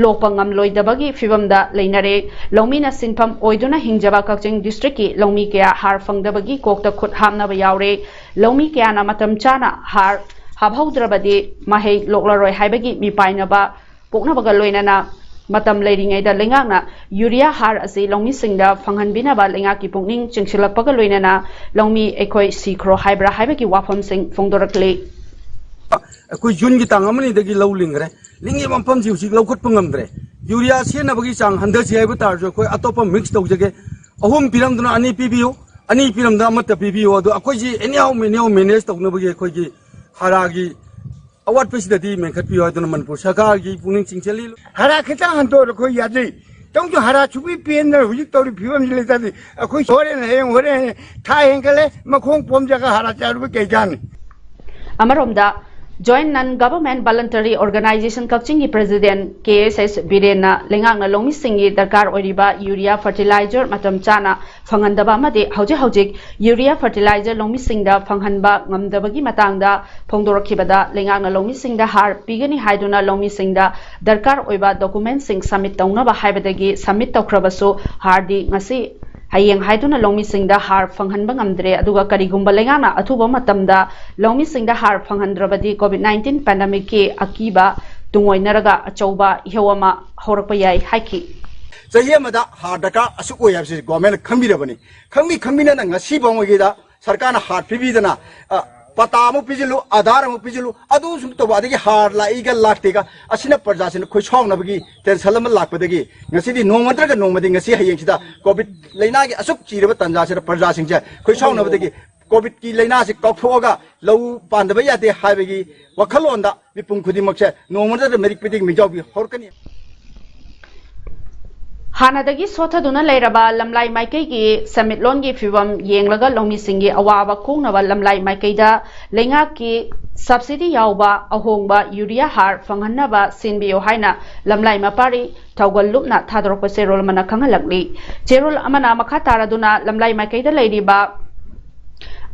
ꯂꯣꯛꯄ ꯉꯝꯂꯣꯏꯗꯕꯒꯤ ꯐꯤꯚꯝꯗ ꯂꯩꯅꯔꯦ꯫ ꯂꯧꯃꯤꯅ ꯁꯤꯟꯐꯝ ꯑꯣꯏꯗꯨꯅ ꯍꯤꯡꯖꯕ ꯀꯛꯆꯤꯡ ꯗꯤꯁꯇ꯭ꯔꯤꯛꯀꯤ ꯂꯧꯃꯤ ꯀꯌꯥ ꯍꯥꯔ ꯐꯪꯗꯕꯒꯤ ꯀꯣꯛꯇ ꯈꯨꯠ ꯍꯥꯝꯅꯕ ꯌꯥꯎꯔꯦ꯫ ꯂꯧꯃꯤ ꯀꯌꯥꯅ ꯃꯇꯝ ꯆꯥꯅ ꯍꯥꯔ ꯍꯥꯞꯍꯧꯗ꯭ꯔꯕꯗꯤ ꯃꯍꯩ ꯂꯣꯛꯂꯔꯣꯏ ꯍꯥꯏꯕꯒꯤ ꯃꯤꯄꯥꯏꯅꯕ ꯄꯣꯛꯅꯕꯒ ꯂꯣꯏꯅꯅ ꯃꯇꯝ ꯂꯩꯔꯤꯉꯩꯗ ꯂꯩꯉꯥꯛꯅ ꯌꯨꯔꯤꯌꯥ ꯍꯥꯔ ꯑꯁꯤ ꯂꯧꯃꯤꯁꯤꯡꯗ ꯐꯪꯍꯟꯕꯤꯅꯕ ꯂꯩꯉꯥꯛꯀꯤ ꯄꯨꯛꯅꯤꯡ ꯆꯤꯡꯁꯤꯜꯂꯛꯄꯒ ꯂꯣꯏꯅꯅ ꯂꯧꯃꯤ ꯑꯩꯈꯣꯏ ꯁꯤꯈ꯭ꯔꯣ ꯍꯥꯏꯕ꯭ꯔꯥ ꯍꯥꯏꯕꯒꯤ ꯋꯥꯐꯝꯁꯤꯡ ꯐꯣꯡꯗꯣꯔꯛꯂꯤ꯫ ꯑꯩꯈꯣꯏ ꯖꯨꯟꯒꯤ ꯇꯥꯡ ꯑꯃꯅꯤꯗꯒꯤ ꯂꯧ ꯂꯤꯡꯈ꯭ꯔꯦ꯫ ꯂꯤꯡꯉꯤꯕ ꯃꯐꯝꯁꯤ ꯍꯧꯖꯤꯛ ꯂꯧꯈꯠꯄ ꯉꯝꯗ꯭ꯔꯦ꯫ ꯌꯨꯔꯤꯌꯥ ꯁꯤꯖꯤꯟꯅꯕꯒꯤ ꯆꯥꯡ ꯍꯟꯊꯁꯤ ꯍꯥꯏꯕ ꯇꯥꯔꯁꯨ ꯑꯩꯈꯣꯏ ꯑꯇꯣꯞꯄ ꯃꯤꯛꯁ ꯇꯧꯖꯒꯦ꯫ ꯑꯍꯨꯝ ꯄꯤꯔꯝꯗꯨꯅ ꯑꯅꯤ ꯄꯤꯕꯤꯌꯨ, ꯑꯅꯤ ꯄꯤꯔꯝꯗꯨꯅ ꯑꯃꯠꯇ ꯄꯤꯕꯤꯌꯨ꯫ ꯑꯗꯣ ꯑꯩꯈꯣꯏꯁꯤ ꯑꯦꯅꯤꯍꯥꯎ ꯃꯦꯅꯤꯍꯥꯎ ꯃꯦꯅꯦꯖ ꯇꯧꯅꯕꯒꯤ ꯑꯩꯈꯣꯏꯒꯤ ꯍꯥꯔꯥꯒꯤ ꯑꯋꯥꯠꯄꯁꯤꯗꯗꯤ ꯃꯦꯟꯈꯠꯄꯤꯌꯨ ꯍꯥꯏꯗꯨꯅ ꯃꯅꯤꯄꯨꯔ ꯁꯔꯀꯥꯔꯒꯤ ꯄꯨꯛꯅꯤꯡ ꯆꯤꯡꯁꯤꯜꯂꯤ꯫ ꯍꯥꯔꯥ ꯈꯤꯇꯪ ꯍꯟꯗꯣꯛꯑꯣ, ꯑꯩꯈꯣꯏ ꯌꯥꯖꯩ꯫ ꯇꯧꯁꯨ ꯍꯥꯔꯥ ꯁꯨꯛꯄꯤ ꯄꯤꯗꯅ ꯍꯧꯖꯤꯛ ꯇꯧꯔꯤ ꯐꯤꯕꯝꯁꯤ ꯂꯩꯇꯥꯗꯤ ꯑꯩꯈꯣꯏ ꯍꯣꯔꯦꯟ ꯍꯌꯦꯡ ꯍꯣꯔꯦꯟ ꯍꯌꯦꯡ ꯊꯥ ꯍꯦꯟꯒꯠꯂꯦ, ꯃꯈꯣꯡ ꯄꯣꯝꯖꯒ ꯍꯥꯔꯥ ꯆꯥꯔꯨꯕ ꯀꯩ ꯀꯥꯟꯅꯤ? ꯑꯃꯔꯣꯝꯗ, Joint Non Government Voluntary Organization ꯀꯛꯆꯤꯡꯒꯤ president ꯀꯦ ꯑꯦꯁ ꯑꯦꯁ ꯕꯤꯔꯦꯟꯅ ꯂꯩꯉꯥꯛꯅ ꯂꯧꯃꯤꯁꯤꯡꯒꯤ ꯗꯔꯀꯥꯔ ꯑꯣꯏꯔꯤꯕ ꯌꯨꯔꯤꯌꯥ ꯐꯔꯇꯤꯂꯥꯏꯖꯔ ꯃꯇꯝ ꯆꯥꯅ ꯐꯪꯍꯟꯗꯕ ꯑꯃꯗꯤ ꯍꯧꯖꯤꯛ ꯍꯧꯖꯤꯛ ꯌꯨꯔꯤꯌꯥ ꯐꯔꯇꯤꯂꯥꯏꯖꯔ ꯂꯧꯃꯤꯁꯤꯡꯗ ꯐꯪꯍꯟꯕ ꯉꯝꯗꯕꯒꯤ ꯃꯇꯥꯡꯗ ꯐꯣꯡꯗꯣꯔꯛꯈꯤꯕꯗ, ꯂꯩꯉꯥꯛꯅ ꯂꯧꯃꯤꯁꯤꯡꯗ ꯍꯥꯔ ꯄꯤꯒꯅꯤ ꯍꯥꯏꯗꯨꯅ ꯂꯧꯃꯤꯁꯤꯡꯗ ꯗꯔꯀꯥꯔ ꯑꯣꯏꯕ ꯗꯣꯀꯨꯃꯦꯟꯁꯤꯡ ꯁꯕꯃꯤꯠ ꯇꯧꯅꯕ ꯍꯥꯏꯕꯗꯒꯤ ꯁꯕꯃꯤꯠ ꯇꯧꯈ꯭ꯔꯕꯁꯨ ꯍꯥꯔꯗꯤ ꯉꯁꯤ ꯍꯌꯦꯡ ꯍꯥꯏꯗꯨꯅ ꯂꯧꯃꯤꯁꯤꯡꯗ ꯍꯥꯔ ꯐꯪꯍꯟꯕ ꯉꯝꯗ꯭ꯔꯦ꯫ ꯑꯗꯨꯒ ꯀꯔꯤꯒꯨꯝꯕ ꯂꯩꯉꯥꯛꯅ ꯑꯊꯨꯕ ꯃꯇꯝꯗ ꯂꯧꯃꯤꯁꯤꯡꯗ ꯍꯥꯔ ꯐꯪꯍꯟꯗ꯭ꯔꯕꯗꯤ COVID nineteen pandemic ꯀꯤ ꯑꯀꯤꯕ ꯇꯨꯡꯑꯣꯏꯅꯔꯒ ꯑꯆꯧꯕ ꯏꯍꯧ ꯑꯃ ꯍꯧꯔꯛꯄ ꯌꯥꯏ ꯍꯥꯏꯈꯤ꯫ ꯆꯍꯤ ꯑꯃꯗ ꯍꯥꯔ ꯗꯔꯀꯥꯔ ꯑꯁꯨꯛ ꯑꯣꯏ ꯍꯥꯏꯕꯁꯤ ꯒꯣꯔꯃꯦꯟꯅ ꯈꯪꯕꯤꯔꯕꯅꯤ꯫ ꯈꯪꯕꯤ ꯈꯪꯕꯤꯅꯅ ꯉꯁꯤ ꯐꯥꯎꯉꯩꯒꯤꯗ ꯁꯔꯀꯥꯔꯅ ꯍꯥꯔ ꯄꯤꯕꯤꯗꯅ, ꯑ, ꯄꯇꯥ ꯑꯃꯨꯛ ꯄꯤꯁꯤꯜꯂꯨ, ꯑꯙꯥꯔ ꯑꯃꯨꯛ ꯄꯤꯁꯤꯜꯂꯨ, ꯑꯗꯨ ꯁꯨꯝ ꯇꯧꯕ, ꯑꯗꯒꯤ ꯍꯥꯔ ꯂꯥꯛꯏꯒ ꯂꯥꯛꯇꯦꯒ, ꯑꯁꯤꯅ ꯄ꯭ꯔꯖꯥꯁꯤꯅ ꯈꯣꯏ ꯁꯥꯎꯅꯕꯒꯤ ꯇꯦꯟꯁꯟ ꯑꯃ ꯂꯥꯛꯄꯗꯒꯤ ꯉꯁꯤꯗꯤ ꯅꯣꯡꯃ ꯅꯠꯇ꯭ꯔꯒ ꯅꯣꯡꯃꯗꯤ ꯉꯁꯤ ꯍꯌꯦꯡꯁꯤꯗ ꯀꯣꯚꯤꯗ ꯂꯩꯅꯥꯒꯤ ꯑꯁꯨꯛ ꯆꯤꯔꯕ ꯇꯥꯟꯖꯥꯁꯤꯗ ꯄ꯭ꯔꯖꯥꯁꯤꯡꯁꯦ ꯈꯣꯏ ꯁꯥꯎꯅꯕꯗꯒꯤ ꯀꯣꯚꯤꯗꯀꯤ ꯂꯩꯅꯥꯁꯤ ꯀꯥꯎꯊꯣꯛꯑꯒ ꯂꯧ ꯄꯥꯟꯗꯕ ꯌꯥꯗꯦ ꯍꯥꯏꯕꯒꯤ ꯋꯥꯈꯜꯂꯣꯟꯗ ꯃꯤꯄꯨꯝ ꯈꯨꯗꯤꯡꯃꯛꯁꯦ ꯅꯣꯡꯃ ꯅꯠꯇ꯭ꯔꯒ ꯃꯤꯔꯤꯛ ꯄꯤꯗꯤꯡ ꯃꯤꯖꯥꯎꯕꯤ ꯍꯧꯔꯛꯀꯅꯤ꯫ ꯍꯥꯟꯅꯗꯒꯤ ꯁꯣꯠꯊꯗꯨꯅ ꯂꯩꯔꯕ ꯂꯝꯂꯥꯏ ꯃꯥꯏꯀꯩꯒꯤ ꯁꯦꯟꯃꯤꯠꯂꯣꯟꯒꯤ ꯐꯤꯕꯝ ꯌꯦꯡꯂꯒ ꯂꯧꯃꯤꯁꯤꯡꯒꯤ ꯑꯋꯥꯕ ꯀꯣꯛꯅꯕ ꯂꯝꯂꯥꯏ ꯃꯥꯏꯀꯩꯗ ꯂꯩꯉꯥꯛꯀꯤ subsidy ꯌꯥꯎꯕ ꯑꯍꯣꯡꯕ ꯌꯨꯔꯤꯌꯥ ꯍꯥꯔ ꯐꯪꯍꯟꯅꯕ ꯁꯤꯟꯕꯤꯌꯨ ꯍꯥꯏꯅ ꯂꯝꯂꯥꯏ ꯃꯄꯥꯔꯤ ꯊꯧꯒꯜ ꯂꯨꯞꯅ ꯊꯥꯗꯣꯔꯛꯄ ꯆꯦꯔꯣꯜ ꯑꯃꯅ ꯈꯪꯍꯜꯂꯛꯂꯤ꯫ ꯆꯦꯔꯣꯜ ꯑꯃꯅ ꯃꯈꯥ ꯇꯥꯔꯗꯨꯅ ꯂꯝꯂꯥꯏ ꯃꯥꯏꯀꯩꯗ ꯂꯩꯔꯤꯕ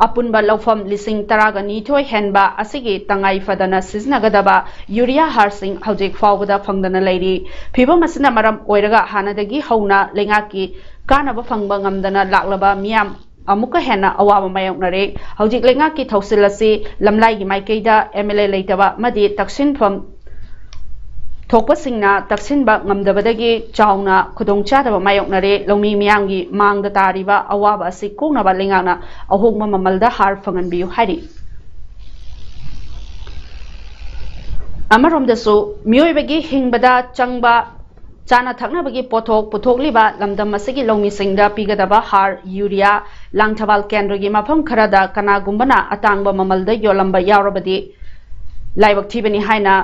ꯑꯄꯨꯟꯕ ꯂꯧꯐꯝ ꯂꯤꯁꯤꯡ ꯇꯔꯥꯒ ꯅꯤꯊꯣꯏ ꯍꯦꯟꯕ ꯑꯁꯤꯒꯤ ꯇꯉꯥꯏ ꯐꯗꯅ ꯁꯤꯖꯤꯟꯅꯒꯗꯕ ꯌꯨꯔꯤꯌꯥ ꯍꯥꯔꯁꯤꯡ ꯍꯧꯖꯤꯛ ꯐꯥꯎꯕꯗ ꯐꯪꯗꯅ ꯂꯩꯔꯤ꯫ ꯐꯤꯕꯝ ꯑꯁꯤꯅ ꯃꯔꯝ ꯑꯣꯏꯔꯒ ꯍꯥꯟꯅꯗꯒꯤ ꯍꯧꯅ ꯂꯩꯉꯥꯛꯀꯤ ꯀꯥꯟꯅꯕ ꯐꯪꯕ ꯉꯝꯗꯅ ꯂꯥꯛꯂꯕ ꯃꯤꯌꯥꯝ ꯑꯃꯨꯛꯀ ꯍꯦꯟꯅ ꯑꯋꯥꯕ ꯃꯥꯌꯣꯛꯅꯔꯦ꯫ ꯍꯧꯖꯤꯛ ꯂꯩꯉꯥꯛꯀꯤ ꯊꯧꯁꯤꯜ ꯑꯁꯤ ꯂꯝꯂꯥꯏꯒꯤ ꯃꯥꯏꯀꯩꯗ MLA ꯂꯩꯇꯕ ꯑꯃꯗꯤ ꯇꯛꯁꯤꯟꯐꯝ ꯊꯣꯛꯄꯁꯤꯡꯅ ꯇꯛꯁꯤꯟꯕ ꯉꯝꯗꯕꯗꯒꯤ ꯆꯥꯎꯅ ꯈꯨꯗꯣꯡꯆꯥꯗꯕ ꯃꯥꯌꯣꯛꯅꯔꯦ꯫ ꯂꯧꯃꯤ ꯃꯤꯌꯥꯝꯒꯤ ꯃꯥꯡꯗ ꯇꯥꯔꯤꯕ ꯑꯋꯥꯕ ꯑꯁꯤ ꯀꯣꯛꯅꯕ ꯂꯩꯉꯥꯛꯅ ꯑꯍꯣꯡꯕ ꯃꯃꯜꯗ ꯍꯥꯔ ꯐꯪꯍꯟꯕꯤꯌꯨ ꯍꯥꯏꯔꯤ꯫ ꯑꯃꯔꯣꯝꯗꯁꯨ ꯃꯤꯑꯣꯏꯕꯒꯤ ꯍꯤꯡꯕꯗ ꯆꯪꯕ ꯆꯥꯅ ꯊꯛꯅꯕꯒꯤ ꯄꯣꯠꯊꯣꯛ ꯄꯨꯊꯣꯛꯂꯤꯕ ꯂꯝꯗꯝ ꯑꯁꯤꯒꯤ ꯂꯧꯃꯤꯁꯤꯡꯗ ꯄꯤꯒꯗꯕ ꯍꯥꯔ, ꯌꯨꯔꯤꯌꯥ, ꯂꯥꯡꯊꯕꯥꯜ ꯀꯦꯟꯗ꯭ꯔꯒꯤ ꯃꯐꯝ ꯈꯔꯗ ꯀꯅꯥꯒꯨꯝꯕꯅ ꯑꯇꯥꯡꯕ ꯃꯃꯜꯗ ꯌꯣꯜꯂꯝꯕ ꯌꯥꯎꯔꯕꯗꯤ ꯂꯥꯏꯕꯛ ꯊꯤꯕꯅꯤ ꯍꯥꯏꯅ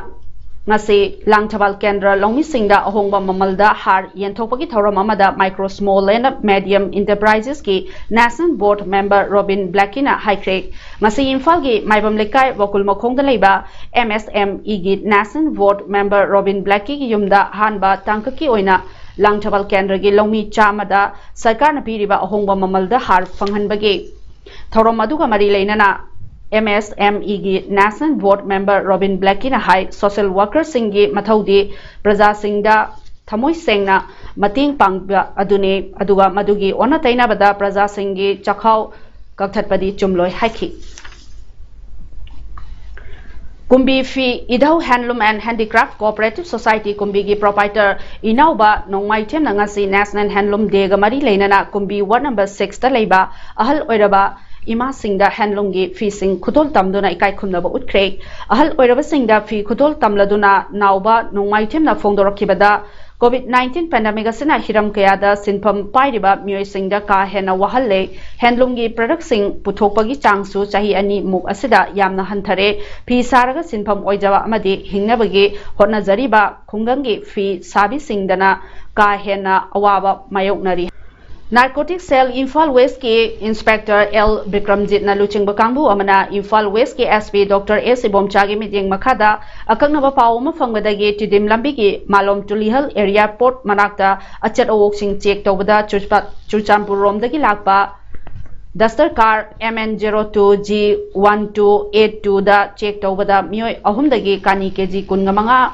ꯉꯁꯤ ꯂꯥꯡꯊꯕꯥꯜ ꯀꯦꯟꯗ꯭ꯔ ꯂꯧꯃꯤꯁꯤꯡꯗ ꯑꯍꯣꯡꯕ ꯃꯃꯜꯗ ꯍꯥꯔ ꯌꯦꯟꯊꯣꯛꯄꯒꯤ ꯊꯧꯔꯝ ꯑꯃꯗ Micro Small and Medium Enterprises ꯀꯤ National Board Member ꯔꯣꯕꯤꯟ ꯕ꯭ꯂꯦꯀꯤꯅ ꯍꯥꯏꯈ꯭ꯔꯦ꯫ ꯉꯁꯤ ꯏꯝꯐꯥꯜꯒꯤ ꯃꯥꯏꯕꯝ ꯂꯩꯀꯥꯏ ꯋꯥꯀꯨꯜ ꯃꯈꯣꯡꯗ ꯂꯩꯕ M S M E ꯒꯤ National Board Member ꯔꯣꯕꯤꯟ ꯕ꯭ꯂꯦꯀꯤꯒꯤ ꯌꯨꯝꯗ ꯑꯍꯥꯟꯕ ꯇꯥꯡꯀꯛꯀꯤ ꯑꯣꯏꯅ ꯂꯥꯡꯊꯕꯥꯜ ꯀꯦꯟꯗ꯭ꯔꯒꯤ ꯂꯧꯃꯤ ꯆꯥꯝꯃꯗ ꯁꯔꯀꯥꯔꯅ ꯄꯤꯔꯤꯕ ꯑꯍꯣꯡꯕ ꯃꯃꯜꯗ ꯍꯥꯔ ꯐꯪꯍꯟꯕꯒꯤ ꯊꯧꯔꯝ ꯑꯗꯨꯒ ꯃꯔꯤ ꯂꯩꯅꯅ M S M E ꯒꯤ National Board Member ꯔꯣꯕꯤꯟ ꯕ꯭ꯂꯦꯀꯤꯅ ꯍꯥꯏ, social worker ꯁꯤꯡꯒꯤ ꯃꯊꯧꯗꯤ ꯄ꯭ꯔꯖꯥꯁꯤꯡꯗ ꯊꯃꯣꯏ ꯁꯦꯡꯅ ꯃꯇꯦꯡ ꯄꯥꯡꯕ ꯑꯗꯨꯅꯤ, ꯑꯗꯨꯒ ꯃꯗꯨꯒꯤ ꯑꯣꯟꯅ ꯇꯩꯅꯕꯗ ꯄ꯭ꯔꯖꯥꯁꯤꯡꯒꯤ ꯆꯈꯥꯎ ꯀꯛꯊꯠꯄꯗꯤ ꯆꯨꯝꯂꯣꯏ ꯍꯥꯏꯈꯤ꯫ ꯀꯨꯝꯕꯤ ꯐꯤ ꯏꯙꯧ Handloom and Handicraft Cooperative Society ꯀꯨꯝꯕꯤꯒꯤ proprietor ꯏꯅꯥꯎꯕ ꯅꯣꯡꯃꯥꯏꯊꯦꯝꯅ ꯉꯁꯤ National Handloom Day ꯒ ꯃꯔꯤ ꯂꯩꯅꯅ ꯀꯨꯝꯕꯤ ward number six ꯇ ꯂꯩꯕ ꯑꯍꯜ ꯑꯣꯏꯔꯕ ꯏꯃꯥꯁꯤꯡꯗ handloom ꯒꯤ ꯐꯤꯁꯤꯡ ꯈꯨꯗꯣꯜ ꯇꯝꯗꯨꯅ ꯏꯀꯥꯏ ꯈꯨꯝꯅꯕ ꯎꯠꯈ꯭ꯔꯦ꯫ ꯑꯍꯜ ꯑꯣꯏꯔꯕꯁꯤꯡꯗ ꯐꯤ ꯈꯨꯗꯣꯜ ꯇꯝꯂꯗꯨꯅ ꯅꯥꯎꯕ ꯅꯣꯡꯃꯥꯏꯊꯦꯝꯅ ꯐꯣꯡꯗꯣꯔꯛꯈꯤꯕꯗ, COVID nineteen pandemic ꯑꯁꯤꯅ ꯍꯤꯔꯝ ꯀꯌꯥꯗ ꯁꯤꯟꯐꯝ ꯄꯥꯏꯔꯤꯕ ꯃꯤꯑꯣꯏꯁꯤꯡꯗ ꯀꯥ ꯍꯦꯟꯅ ꯋꯥꯍꯜꯂꯦ꯫ Handloom ꯒꯤ product ꯁꯤꯡ ꯄꯨꯊꯣꯛꯄꯒꯤ ꯆꯥꯡꯁꯨ ꯆꯍꯤ ꯑꯅꯤ ꯃꯨꯛ ꯑꯁꯤꯗ ꯌꯥꯝꯅ ꯍꯟꯊꯔꯦ꯫ ꯐꯤ ꯁꯥꯔꯒ ꯁꯤꯟꯐꯝ ꯑꯣꯏꯖꯕ ꯑꯃꯗꯤ ꯍꯤꯡꯅꯕꯒꯤ ꯍꯣꯠꯅꯖꯔꯤꯕ ꯈꯨꯡꯒꯪꯒꯤ ꯐꯤ ꯁꯥꯕꯤꯁꯤꯡꯗꯅ ꯀꯥ ꯍꯦꯟꯅ ꯑꯋꯥꯕ ꯃꯥꯌꯣꯛꯅꯔꯤ꯫ Narcotic Cell ꯏꯝꯐꯥꯜ West ꯀꯤ Inspector L ꯕꯤꯀ꯭ꯔꯝꯖꯤꯠꯅ ꯂꯨꯆꯤꯡꯕ ꯀꯥꯡꯕꯨ ꯑꯃꯅ ꯏꯝꯐꯥꯜ West ꯀꯤ S P Doctor S ꯏꯕꯣꯝꯆꯥꯒꯤ ꯃꯤꯠꯌꯦꯡ ꯃꯈꯥꯗ ꯑꯀꯛꯅꯕ ꯄꯥꯎ ꯑꯃ ꯐꯪꯕꯗꯒꯤ ꯇꯤꯗꯤꯝ ꯂꯝꯕꯤꯒꯤ ꯃꯥꯂꯣꯝ ꯇꯨꯂꯤꯍꯜ airport ꯃꯅꯥꯛꯇ ꯑꯆꯠ ꯑꯋꯣꯛꯁꯤꯡ check ꯇꯧꯕꯗ ꯆꯨꯔꯆꯄ-, ꯆꯨꯔꯆꯥꯟꯄꯨꯔ ꯔꯣꯝꯗꯒꯤ ꯂꯥꯛꯄ duster car M N zero two G one two eight two ꯗ check ꯇꯧꯕꯗ ꯃꯤꯑꯣꯏ ꯑꯍꯨꯝꯗꯒꯤ ꯀꯥꯅꯤ K G ꯀꯨꯟꯃꯉꯥ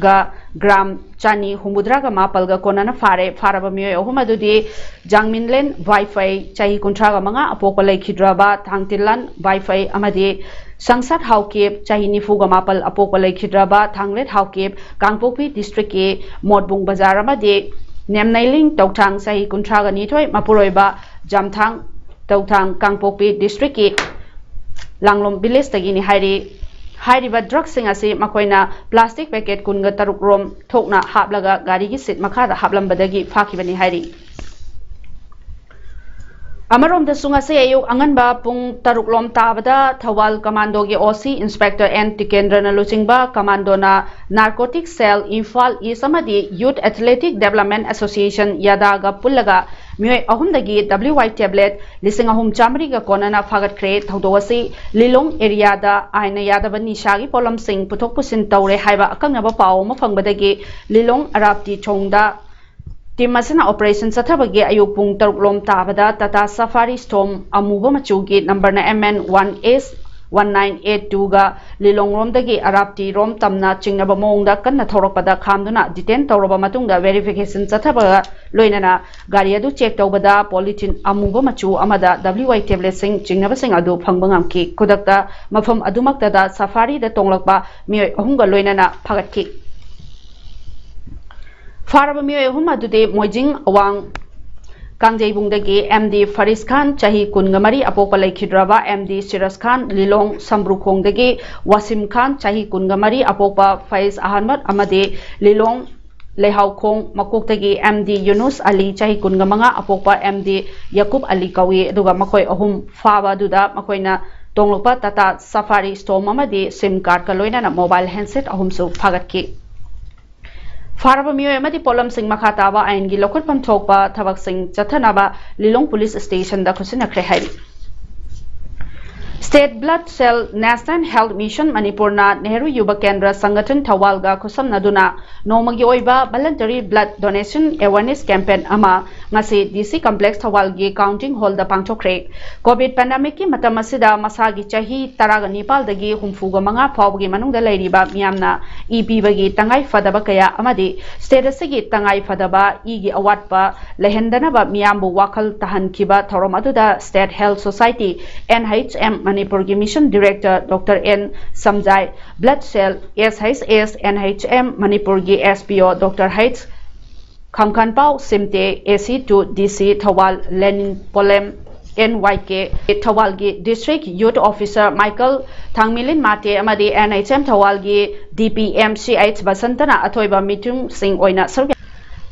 ꯒ ꯒ꯭ꯔꯥꯝ ꯆꯅꯤ ꯍꯨꯝꯐꯨꯇꯔꯥꯒ ꯃꯥꯄꯜꯒ ꯀꯣꯟꯅꯅ ꯐꯥꯔꯦ꯫ ꯐꯥꯔꯕ ꯃꯤꯑꯣꯏ ꯑꯍꯨꯝ ꯑꯗꯨꯗꯤ ꯖꯥꯡꯃꯤꯟꯂꯦꯟ ꯋꯥꯏꯐꯩ, ꯆꯍꯤ ꯀꯨꯟꯊ꯭ꯔꯥꯒ ꯃꯉꯥ, ꯑꯄꯣꯛꯄ ꯂꯩꯈꯤꯗ꯭ꯔꯕ ꯊꯥꯡꯇꯤꯜꯂꯥꯟ ꯋꯥꯏꯐꯩ ꯑꯃꯗꯤ ꯁꯪꯁꯠ ꯍꯥꯎꯀꯤꯞ, ꯆꯍꯤ ꯅꯤꯐꯨꯒ ꯃꯥꯄꯜ, ꯑꯄꯣꯛꯄ ꯂꯩꯈꯤꯗ꯭ꯔꯕ ꯊꯥꯡꯂꯦꯠ ꯍꯥꯎꯀꯤꯞ, ꯀꯥꯡꯄꯣꯛꯄꯤ ꯗꯤꯁꯇ꯭ꯔꯤꯛꯀꯤ ꯃꯣꯠꯕꯨꯡ ꯕꯖꯥꯔ ꯑꯃꯗꯤ ꯅꯦꯝꯅꯩꯂꯤꯡ ꯇꯧꯊꯥꯡ, ꯆꯍꯤ ꯀꯨꯟꯊ꯭ꯔꯥꯒ ꯅꯤꯊꯣꯏ, ꯃꯄꯨꯔꯣꯏꯕ ꯖꯥꯝꯊꯥꯡ ꯇꯧꯊꯥꯡ, ꯀꯥꯡꯄꯣꯛꯄꯤ ꯗꯤꯁꯇ꯭ꯔꯤꯛꯀꯤ ꯂꯥꯡꯂꯣꯝ ꯚꯤꯂꯦꯖꯇꯒꯤꯅꯤ ꯍꯥꯏꯔꯤ꯫ ꯍꯥꯏꯔꯤꯕ ꯗ꯭ꯔꯒꯁꯤꯡ ꯑꯁꯤ ꯃꯈꯣꯏꯅ ꯄ꯭ꯂꯥꯁꯇꯤꯛ ꯄꯦꯀꯦꯠ ꯀꯨꯟꯒ ꯇꯔꯨꯛ ꯔꯣꯝ ꯊꯣꯛꯅ ꯍꯥꯞꯂꯒ ꯒꯥꯔꯤꯒꯤ ꯁꯤꯠ ꯃꯈꯥꯗ ꯍꯥꯞꯂꯝꯕꯗꯒꯤ ꯐꯥꯈꯤꯕꯅꯤ ꯍꯥꯏꯔꯤ꯫ ꯑꯃꯔꯣꯝꯗꯁꯨ ꯉꯁꯤ ꯑꯌꯨꯛ ꯑꯉꯟꯕ ꯄꯨꯡ ꯇꯔꯨꯛ ꯂꯣꯝ ꯇꯥꯕꯗ ꯊꯧꯕꯥꯜ ꯀꯃꯥꯟꯗꯣꯒꯤ ꯑꯣ ꯁꯤ ꯏꯟꯁꯄꯦꯛꯇꯔ ꯑꯦꯟ ꯇꯤꯀꯦꯟꯗ꯭ꯔꯅ ꯂꯨꯆꯤꯡꯕ ꯀꯃꯥꯟꯗꯣꯅ ꯅꯥꯔꯀꯣꯇꯤꯛ ꯁꯦꯜ ꯏꯝꯐꯥꯜ ꯏꯁ ꯑꯃꯗꯤ ꯌꯨꯠ ꯑꯦꯊꯂꯦꯇꯤꯛ ꯗꯦꯕꯂꯞꯃꯦꯟ ꯑꯦꯁꯣꯁꯤꯌꯦꯁꯟ, ꯌꯥꯗꯥꯒ ꯄꯨꯜꯂꯒ ꯃꯤꯑꯣꯏ ꯑꯍꯨꯝꯗꯒꯤ ꯗꯕ꯭ꯂꯤꯎ ꯋꯥꯏ ꯇꯦꯕ꯭ꯂꯦꯠ ꯂꯤꯁꯤꯡ ꯑꯍꯨꯝ ꯆꯥꯃꯔꯤꯒ ꯀꯣꯟꯅꯅ ꯐꯥꯒꯠꯈ꯭ꯔꯦ꯫ ꯊꯧꯗꯣꯛ ꯑꯁꯤ ꯂꯤꯂꯣꯡ ꯑꯦꯔꯤꯌꯥꯗ ꯑꯥꯏꯟꯅ ꯌꯥꯗꯕ ꯅꯤꯁꯥꯒꯤ ꯄꯣꯠꯂꯝꯁꯤꯡ ꯄꯨꯊꯣꯛ ꯄꯨꯁꯤꯟ ꯇꯧꯔꯦ ꯍꯥꯏꯕ ꯑꯀꯛꯅꯕ ꯄꯥꯎ ꯑꯃ ꯐꯪꯕꯗꯒꯤ ꯂꯤꯂꯣꯡ ꯑꯔꯥꯞꯇꯤ ꯊꯣꯡꯗ ꯇꯤꯝ ꯑꯁꯤꯅ ꯑꯣꯄꯔꯦꯁꯟ ꯆꯠꯊꯕꯒꯤ ꯑꯌꯨꯛ ꯄꯨꯡ ꯇꯔꯨꯛ ꯂꯣꯝ ꯇꯥꯕꯗ ꯇꯥꯇꯥ ꯁꯐꯥꯔꯤ ꯁ꯭ꯇꯣꯝ ꯑꯃꯨꯕ ꯃꯆꯨꯒꯤ ꯅꯝꯕꯔꯅ M N one S one nine eight ꯇꯨꯒ ꯂꯤꯂꯣꯡꯔꯣꯝꯗꯒꯤ ꯑꯔꯥꯞꯇꯤꯔꯣꯝ ꯇꯝꯅ ꯆꯤꯡꯅꯕ ꯃꯑꯣꯡꯗ ꯀꯟꯅ ꯊꯧꯔꯛꯄꯗ ꯈꯥꯝꯗꯨꯅ ꯗꯤꯇꯦꯟ ꯇꯧꯔꯕ ꯃꯇꯨꯡꯗ ꯚꯦꯔꯤꯐꯤꯀꯦꯁꯟ ꯆꯠꯊꯕꯒ ꯂꯣꯏꯅꯅ ꯒꯥꯔꯤ ꯑꯗꯨ ꯆꯦꯛ ꯇꯧꯕꯗ ꯄꯣꯂꯤꯊꯤꯟ ꯑꯃꯨꯕ ꯃꯆꯨ ꯑꯃꯗ ꯗꯕ꯭ꯂꯤꯎ ꯋꯥꯏ ꯇꯦꯕ꯭ꯂꯦꯠꯁꯤꯡ ꯆꯤꯡꯅꯕꯁꯤꯡ ꯑꯗꯨ ꯐꯪꯕ ꯉꯝꯈꯤ꯫ ꯈꯨꯗꯛꯇ ꯃꯐꯝ ꯑꯗꯨꯃꯛꯇꯗ ꯁꯐꯥꯔꯤꯗ ꯇꯣꯡꯂꯛꯄ ꯃꯤꯑꯣꯏ ꯑꯍꯨꯝꯒ ꯂꯣꯏꯅꯅ ꯐꯥꯒꯠꯈꯤ꯫ ꯐꯥꯔꯕ ꯃꯤꯑꯣꯏ ꯑꯍꯨꯝ ꯑꯗꯨꯗꯤ ꯃꯣꯏꯖꯤꯡ ꯑꯋꯥꯡ ꯀꯥꯡꯖꯩꯕꯨꯡꯗꯒꯤ ꯑꯦꯝ ꯗꯤ ꯐꯔꯤꯁ ꯈꯥꯟ, ꯆꯍꯤ ꯀꯨꯟꯒ ꯃꯔꯤ, ꯑꯄꯣꯛꯄ ꯂꯩꯈꯤꯗ꯭ꯔꯕ ꯑꯦꯝ ꯗꯤ ꯁꯤꯔꯁ ꯈꯥꯟ, ꯂꯤꯂꯣꯡ ꯁꯝꯕ꯭ꯔꯨꯈꯣꯡꯗꯒꯤ ꯋꯥꯁꯤꯝ ꯈꯥꯟ, ꯆꯍꯤ ꯀꯨꯟꯒ ꯃꯔꯤ, ꯑꯄꯣꯛꯄ ꯐꯩꯖ ꯑꯍꯃꯗ ꯑꯃꯗꯤ ꯂꯤꯂꯣꯡ ꯂꯩꯍꯥꯎꯈꯣꯡ ꯃꯀꯣꯛꯇꯒꯤ ꯑꯦꯝ ꯗꯤ ꯌꯨꯅꯨꯁ ꯑꯂꯤ, ꯆꯍꯤ ꯀꯨꯟꯒ ꯃꯉꯥ, ꯑꯄꯣꯛꯄ ꯑꯦꯝ ꯗꯤ ꯌꯥꯀꯨꯕ ꯑꯂꯤ ꯀꯧꯏ꯫ ꯑꯗꯨꯒ ꯃꯈꯣꯏ ꯑꯍꯨꯝ ꯐꯥꯕ ꯑꯗꯨꯗ ꯃꯈꯣꯏꯅ ꯇꯣꯡꯂꯛꯄ ꯇꯥꯇꯥ ꯁꯐꯥꯔꯤ ꯁ꯭ꯇꯣꯝ ꯑꯃꯗꯤ ꯁꯤꯝ ꯀꯥꯔꯗꯀ ꯂꯣꯏꯅꯅ ꯃꯣꯕꯥꯏꯜ ꯍꯦꯟꯁꯦꯠ ꯑꯍꯨꯝꯁꯨ ꯐꯥꯒꯠꯈꯤ꯫ ꯐꯥꯔꯕ ꯃꯤꯑꯣꯏ ꯑꯃꯗꯤ ꯄꯣꯠꯂꯝꯁꯤꯡ ꯃꯈꯥ ꯇꯥꯕ ꯑꯥꯏꯟꯒꯤ ꯂꯧꯈꯠꯐꯝ ꯊꯣꯛꯄ ꯊꯕꯛꯁꯤꯡ ꯆꯠꯊꯅꯕ ꯂꯤꯂꯣꯡ ꯄꯨꯂꯤꯁ ꯁ꯭ꯇꯦꯁꯟꯗ ꯈꯨꯠꯁꯤꯟꯅꯈ꯭ꯔꯦ ꯍꯥꯏꯔꯤ꯫ State Blood Cell National Health Mission ꯃꯅꯤꯄꯨꯔꯅ ꯅꯦꯍꯔꯨ ꯌꯨꯕ ꯀꯦꯟꯗ꯭ꯔ ꯁꯪꯒꯊꯟ ꯊꯧꯕꯥꯜꯒ ꯈꯨꯠꯁꯝꯅꯗꯨꯅ ꯅꯣꯡꯃꯒꯤ ꯑꯣꯏꯕ voluntary blood donation awareness campaign ꯑꯃ ꯉꯁꯤ ꯗꯤ ꯁꯤ ꯀꯝꯄ꯭ꯂꯦꯛꯁ ꯊꯧꯕꯥꯜꯒꯤ ꯀꯥꯎꯟꯇꯤꯡ ꯍꯣꯜꯗ ꯄꯥꯡꯊꯣꯛꯈ꯭ꯔꯦ꯫ ꯀꯣꯚꯤꯗ ꯄꯦꯟꯗꯦꯃꯤꯛꯀꯤ ꯃꯇꯝ ꯑꯁꯤꯗ ꯃꯁꯥꯒꯤ ꯆꯍꯤ ꯇꯔꯥꯒ ꯅꯤꯄꯥꯜꯗꯒꯤ ꯍꯨꯝꯐꯨꯒ ꯃꯉꯥ ꯐꯥꯎꯕꯒꯤ ꯃꯅꯨꯡꯗ ꯂꯩꯔꯤꯕ ꯃꯤꯌꯥꯝꯅ ꯏ ꯄꯤꯕꯒꯤ ꯇꯉꯥꯏ ꯐꯗꯕ ꯀꯌꯥ ꯑꯃꯗꯤ ꯁ꯭ꯇꯦꯠ ꯑꯁꯤꯒꯤ ꯇꯉꯥꯏ ꯐꯗꯕ ꯏꯒꯤ ꯑꯋꯥꯠꯄ ꯂꯩꯍꯟꯗꯅꯕ ꯃꯤꯌꯥꯝꯕꯨ ꯋꯥꯈꯜ ꯇꯥꯍꯟꯈꯤꯕ ꯊꯧꯔꯝ ꯑꯗꯨꯗ state health society, N H M, ꯃꯅꯤꯄꯨꯔꯒꯤ mission director doctor N Samjai, blood cell, S H S, N H M, ꯃꯅꯤꯄꯨꯔꯒꯤ ꯑꯦꯁ ꯄꯤ ꯑꯣ ꯗꯣꯛꯇꯔ ꯍꯩꯆ ꯈꯝꯈꯥꯟꯄꯥꯎ ꯁꯤꯝꯇꯦ, ꯑꯦ ꯁꯤ two D C Thoubal Lenin Polem, N Y K ꯊꯧꯕꯥꯜꯒꯤ district youth officer Michael Thangmilin Mate ꯑꯃꯗꯤ N H M ꯊꯧꯕꯥꯜꯒꯤ D P M C H ꯕꯁꯟꯇꯅ ꯑꯊꯣꯏꯕ ꯃꯤꯊꯨꯡꯁꯤꯡ ꯑꯣꯏꯅ ꯁꯔꯨꯛ ꯌꯥꯏ꯫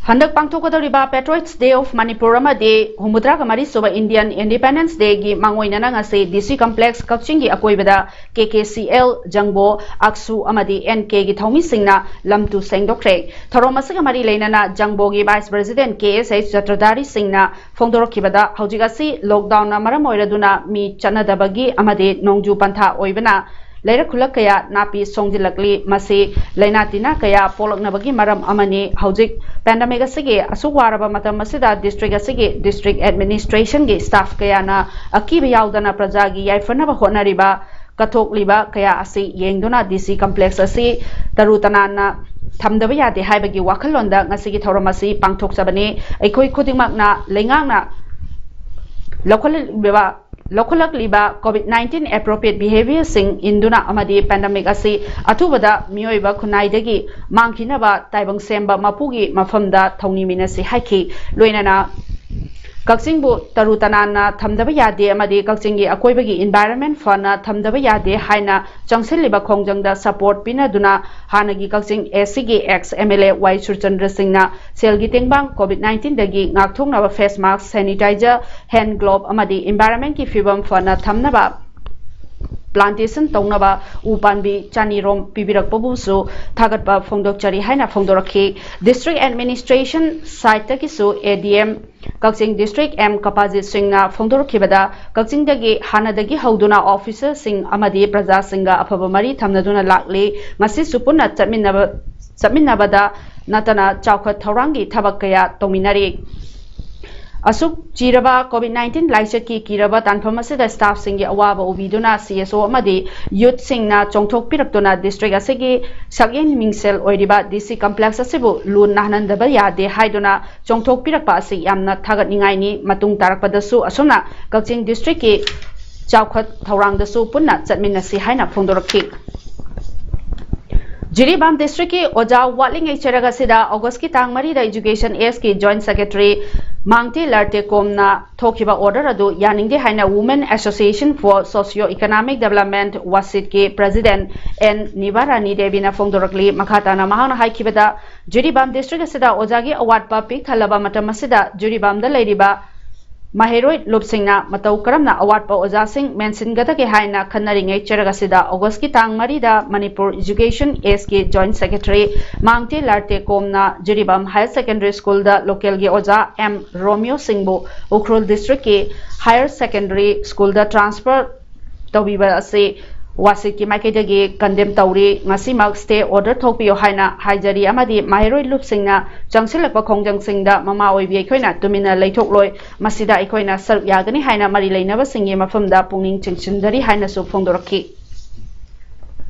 ꯍꯟꯗꯛ ꯄꯥꯡꯊꯣꯛꯀꯗꯧꯔꯤꯕ Patriots Day of Manipur ꯑꯃꯗꯤ ꯍꯨꯝꯐꯨꯇꯔꯥꯒ ꯃꯔꯤ ꯁꯨꯕ Indian Independence Dayꯒꯤ ꯃꯥꯡꯑꯣꯏꯅꯅ ꯉꯁꯤ ꯗꯤ ꯁꯤ ꯀꯝꯄ꯭ꯂꯦꯛꯁ ꯀꯛꯆꯤꯡꯒꯤ ꯑꯀꯣꯏꯕꯗ ꯀꯦ ꯀꯦ ꯁꯤ ꯑꯦꯜ, ꯖꯪꯕꯣ, ꯑꯛꯁꯨ ꯑꯃꯗꯤ ꯑꯦꯟ ꯀꯦꯒꯤ ꯊꯧꯃꯤꯁꯤꯡꯅ ꯂꯝ ꯇꯨ ꯁꯦꯡꯗꯣꯛꯈ꯭ꯔꯦ꯫ ꯊꯧꯔꯝ ꯑꯁꯤꯒ ꯃꯔꯤ ꯂꯩꯅꯅ ꯖꯪꯕꯣꯒꯤ ꯚꯥꯏꯁ ꯄ꯭ꯔꯦꯁꯤꯗꯦꯟꯠ ꯀꯦ ꯑꯦꯁ ꯑꯩꯆ ꯆꯇ꯭ꯔꯙꯥꯔꯤ ꯁꯤꯡꯅ ꯐꯣꯡꯗꯣꯔꯛꯈꯤꯕꯗ, ꯍꯧꯖꯤꯛ ꯑꯁꯤ ꯂꯣꯛꯗꯥꯎꯟꯅ ꯃꯔꯝ ꯑꯣꯏꯔꯗꯨꯅ ꯃꯤ ꯆꯠꯅꯗꯕꯒꯤ ꯑꯃꯗꯤ ꯅꯣꯡꯖꯨ ꯄꯟꯊꯥ ꯑꯣꯏꯕꯅ ꯂꯩꯔꯛ ꯈꯨꯜꯂꯛ ꯀꯌꯥ ꯅꯥꯄꯤ ꯁꯣꯡꯖꯤꯜꯂꯛꯂꯤ꯫ ꯃꯁꯤ ꯂꯥꯏꯅꯥ ꯇꯤꯟꯅꯥ ꯀꯌꯥ ꯄꯣꯛꯂꯛꯅꯕꯒꯤ ꯃꯔꯝ ꯑꯃꯅꯤ꯫ ꯍꯧꯖꯤꯛ ꯄꯦꯟꯗꯦꯃꯤꯛ ꯑꯁꯤꯒꯤ ꯑꯁꯨꯛ ꯋꯥꯔꯕ ꯃꯇꯝ ꯑꯁꯤꯗ ꯗꯤꯁꯇ꯭ꯔꯤꯛ ꯑꯁꯤꯒꯤ ꯗꯤꯁꯇ꯭ꯔꯤꯛ ꯑꯦꯗꯃꯤꯅꯤꯁꯇ꯭ꯔꯦꯁꯟꯒꯤ ꯁ꯭ꯇꯥꯐ ꯀꯌꯥꯅ ꯑꯀꯤꯕ ꯌꯥꯎꯗꯅ ꯄ꯭ꯔꯖꯥꯒꯤ ꯌꯥꯏꯐꯅꯕ ꯍꯣꯠꯅꯔꯤꯕ ꯀꯠꯊꯣꯛꯂꯤꯕ ꯀꯌꯥ ꯑꯁꯤ ꯌꯦꯡꯗꯨꯅ ꯗꯤ ꯁꯤ ꯀꯝꯄ꯭ꯂꯦꯛꯁ ꯑꯁꯤ ꯇꯔꯨ ꯇꯅꯥꯟꯅ ꯊꯝꯗꯕ ꯌꯥꯗꯦ ꯍꯥꯏꯕꯒꯤ ꯋꯥꯈꯜꯂꯣꯟꯗ ꯉꯁꯤꯒꯤ ꯊꯧꯔꯝ ꯑꯁꯤ ꯄꯥꯡꯊꯣꯛꯆꯕꯅꯤ꯫ ꯑꯩꯈꯣꯏ ꯈꯨꯗꯤꯡꯃꯛꯅ ꯂꯩꯉꯥꯛꯅ ꯂꯧꯈꯠꯂꯤꯕ ꯂꯧꯈꯠꯂꯛꯂꯤꯕ ꯀꯣꯚꯤꯗ ꯅꯥꯏꯟꯇꯤꯟ ꯑꯦꯄ꯭ꯔꯣꯄ꯭ꯔꯤꯌꯦꯠ ꯕꯤꯍꯦꯕꯤꯌꯔꯁꯤꯡ ꯏꯟꯗꯨꯅ ꯑꯃꯗꯤ ꯄꯦꯟꯗꯦꯃꯤꯛ ꯑꯁꯤ ꯑꯊꯨꯕꯗ ꯃꯤꯑꯣꯏꯕ ꯈꯨꯟꯅꯥꯏꯗꯒꯤ ꯃꯥꯡꯈꯤꯅꯕ ꯇꯥꯏꯕꯪ ꯁꯦꯝꯕ ꯃꯄꯨꯒꯤ ꯃꯐꯝꯗ ꯊꯧꯅꯤꯃꯤꯟꯅꯁꯤ ꯍꯥꯏꯈꯤ꯫ ꯂꯣꯏꯅꯅ ꯀꯛꯆꯤꯡꯕꯨ ꯇꯔꯨ ꯇꯅꯥꯟꯅ ꯊꯝꯗꯕ ꯌꯥꯗꯦ ꯑꯃꯗꯤ ꯀꯛꯆꯤꯡꯒꯤ ꯑꯀꯣꯏꯕꯒꯤ ꯏꯟꯚꯥꯏꯔꯟꯃꯦꯟ ꯐꯅ ꯊꯝꯗꯕ ꯌꯥꯗꯦ ꯍꯥꯏꯅ ꯆꯪꯁꯤꯜꯂꯤꯕ ꯈꯣꯡꯖꯪꯗ ꯁꯄꯣꯔꯠ ꯄꯤꯅꯗꯨꯅ ꯍꯥꯟꯅꯒꯤ ꯀꯛꯆꯤꯡ ꯑꯦꯁ ꯁꯤꯒꯤ ꯑꯦꯛꯁ ꯑꯦꯝ ꯑꯦꯜ ꯑꯦ ꯋꯥꯏ ꯁꯨꯔꯆꯟꯗ꯭ꯔ ꯁꯤꯡꯅ ꯁꯦꯜꯒꯤ ꯇꯦꯡꯕꯥꯡ ꯀꯣꯚꯤꯗ ꯅꯥꯏꯟꯇꯤꯟꯗꯒꯤ ꯉꯥꯛꯊꯣꯛꯅꯕ ꯐꯦꯁ ꯃꯥꯁꯛ, ꯁꯦꯅꯤꯇꯥꯏꯖꯔ, ꯍꯦꯟꯗ ꯒ꯭ꯂꯣꯕ ꯑꯃꯗꯤ ꯏꯟꯚꯥꯏꯔꯟꯃꯦꯟꯒꯤ ꯐꯤꯕꯝ ꯐꯅ ꯊꯝꯅꯕ ꯄ꯭ꯂꯥꯟꯇꯦꯁꯟ ꯇꯧꯅꯕ ꯎ ꯄꯥꯝꯕꯤ ꯆꯅꯤꯔꯣꯝ ꯄꯤꯕꯤꯔꯛꯄꯕꯨꯁꯨ ꯊꯥꯒꯠꯄ ꯐꯣꯡꯗꯣꯛꯆꯔꯤ ꯍꯥꯏꯅ ꯐꯣꯡꯗꯣꯔꯛꯈꯤ꯫ ꯗꯤꯁꯇ꯭ꯔꯤꯛ ꯑꯦꯗꯃꯤꯅꯤꯁꯇ꯭ꯔꯦꯁꯟ ꯁꯥꯏꯠꯇꯒꯤꯁꯨ ꯑꯦ ꯗꯤ ꯑꯦꯝ ꯀꯛꯆꯤꯡ ꯗꯤꯁꯇ꯭ꯔꯤꯛ ꯑꯦꯝ ꯀꯄꯥꯖꯤꯠ ꯁꯤꯡꯅ ꯐꯣꯡꯗꯣꯔꯛꯈꯤꯕꯗ, ꯀꯛꯆꯤꯡꯗꯒꯤ ꯍꯥꯟꯅꯗꯒꯤ ꯍꯧꯗꯨꯅ ꯑꯣꯐꯤꯁꯔꯁꯤꯡ ꯑꯃꯗꯤ ꯄ꯭ꯔꯖꯥꯁꯤꯡꯒ ꯑꯐꯕ ꯃꯔꯤ ꯊꯝꯅꯗꯨꯅ ꯂꯥꯛꯂꯤ꯫ ꯉꯁꯤꯁꯨ ꯄꯨꯟꯅ ꯆꯠꯃꯤꯟꯅꯕ, ꯆꯠꯃꯤꯟꯅꯕꯗ ꯅꯠꯇꯅ ꯆꯥꯎꯈꯠ ꯊꯧꯔꯥꯡꯒꯤ ꯊꯕꯛ ꯀꯌꯥ ꯇꯧꯃꯤꯟꯅꯔꯤ꯫ ꯑꯁꯨꯛ ꯆꯤꯔꯕ COVID nineteen ꯂꯥꯏꯆꯠꯀꯤ ꯀꯤꯔꯕ ꯇꯥꯟꯐꯝ ꯑꯁꯤꯗ staffꯁꯤꯡꯒꯤ ꯑꯋꯥꯕ ꯎꯕꯤꯗꯨꯅ CSO ꯑꯃꯗꯤ youthꯁꯤꯡꯅ ꯆꯣꯡꯊꯣꯛꯄꯤꯔꯛꯇꯨꯅ district ꯑꯁꯤꯒꯤ ꯁꯛꯌꯦꯡ ꯃꯤꯡꯁꯦꯜ ꯑꯣꯏꯔꯤꯕ DC complex ꯑꯁꯤꯕꯨ ꯂꯨ ꯅꯥꯍꯟꯗꯕ ꯌꯥꯗꯦ ꯍꯥꯏꯗꯨꯅ ꯆꯣꯡꯊꯣꯛꯄꯤꯔꯛꯄ ꯑꯁꯤ ꯌꯥꯝꯅ ꯊꯥꯒꯠꯅꯤꯡꯉꯥꯏꯅꯤ꯫ ꯃꯇꯨꯡ ꯇꯥꯔꯛꯄꯗꯁꯨ ꯑꯁꯨꯝꯅ ꯀꯛꯆꯤꯡ districtꯀꯤ ꯆꯥꯎꯈꯠ ꯊꯧꯔꯥꯡꯗꯁꯨ ꯄꯨꯟꯅ ꯆꯠꯃꯤꯟꯅꯁꯤ ꯍꯥꯏꯅ ꯐꯣꯡꯗꯣꯔꯛꯈꯤ꯫ ꯖꯤꯔꯤꯕꯥꯝ districtꯀꯤ ꯑꯣꯖꯥ ꯋꯥꯠꯂꯤꯉꯩ ꯆꯩꯔꯛ ꯑꯁꯤꯗ Augustꯀꯤ ꯇꯥꯡ ꯃꯔꯤꯗ Education Sꯀꯤ joint secretary ꯃꯥꯡꯇꯦ ꯂꯥꯔꯇꯦꯀꯣꯝꯅ ꯊꯣꯛꯈꯤꯕ order ꯑꯗꯨ ꯌꯥꯅꯤꯡꯗꯦ ꯍꯥꯏꯅ Women Association for Socio Economic Development, WASIDꯀꯤ president ꯑꯦꯟ ꯅꯤꯕꯥꯔꯥꯅꯤ ꯗꯦꯕꯤꯅ ꯐꯣꯡꯗꯣꯔꯛꯂꯤ꯫ ꯃꯈꯥ ꯇꯥꯅ ꯃꯍꯥꯛꯅ ꯍꯥꯏꯈꯤꯕꯗ, ꯖꯤꯔꯤꯕꯥꯝ district ꯑꯁꯤꯗ ꯑꯣꯖꯥꯒꯤ ꯑꯋꯥꯠꯄ ꯄꯤꯛ ꯊꯜꯂꯕ ꯃꯇꯝ ꯑꯁꯤꯗ ꯖꯤꯔꯤꯕꯥꯝꯗ ꯂꯩꯔꯤꯕ ꯃꯍꯩꯔꯣꯏ ꯂꯨꯞꯁꯤꯡꯅ ꯃꯇꯧ ꯀꯔꯝꯅ ꯑꯋꯥꯠꯄ ꯑꯣꯖꯥꯁꯤꯡ ꯃꯦꯟꯁꯤꯟꯒꯗꯒꯦ ꯍꯥꯏꯅ ꯈꯟꯅꯔꯤꯉꯩ ꯆꯩꯔꯛ ꯑꯁꯤꯗ Augustꯀꯤ ꯇꯥꯡ ꯃꯔꯤꯗ Manipur Education Sꯀꯤ joint secretary Mangte ꯂꯥꯔꯇꯦꯀꯣꯝꯅ Jiribam Higher Secondary Schoolꯗ localꯒꯤ ꯑꯣꯖꯥ ꯑꯦꯝ ꯔꯣꯃꯤꯌꯣ ꯁꯤꯡꯕꯨ ꯎꯈ꯭ꯔꯨꯜ districtꯀꯤ Higher Secondary Schoolꯗ transfer ꯇꯧꯕꯤꯕ ꯑꯁꯤ WASIDꯀꯤ ꯃꯥꯏꯀꯩꯗꯒꯤ condemn ꯇꯧꯔꯤ꯫ ꯉꯁꯤꯃꯛ stay order ꯊꯣꯛꯄꯤꯌꯨ ꯍꯥꯏꯅ ꯍꯥꯏꯖꯔꯤ ꯑꯃꯗꯤ ꯃꯍꯩꯔꯣꯏ ꯂꯨꯞꯁꯤꯡꯅ ꯆꯪꯁꯤꯜꯂꯛꯄ ꯈꯣꯡꯖꯪꯁꯤꯡꯗ ꯃꯃꯥ ꯑꯣꯏꯕꯤ ꯑꯩꯈꯣꯏꯅ ꯇꯨꯃꯤꯟꯅ ꯂꯩꯊꯣꯛꯂꯣꯏ꯫ ꯃꯁꯤꯗ ꯑꯩꯈꯣꯏꯅ ꯁꯔꯨꯛ ꯌꯥꯒꯅꯤ ꯍꯥꯏꯅ ꯃꯔꯤ ꯂꯩꯅꯕꯁꯤꯡꯒꯤ ꯃꯐꯝꯗ ꯄꯨꯛꯅꯤꯡ ꯆꯤꯡꯁꯤꯟꯖꯔꯤ ꯍꯥꯏꯅꯁꯨ ꯐꯣꯡꯗꯣꯔꯛꯈꯤ꯫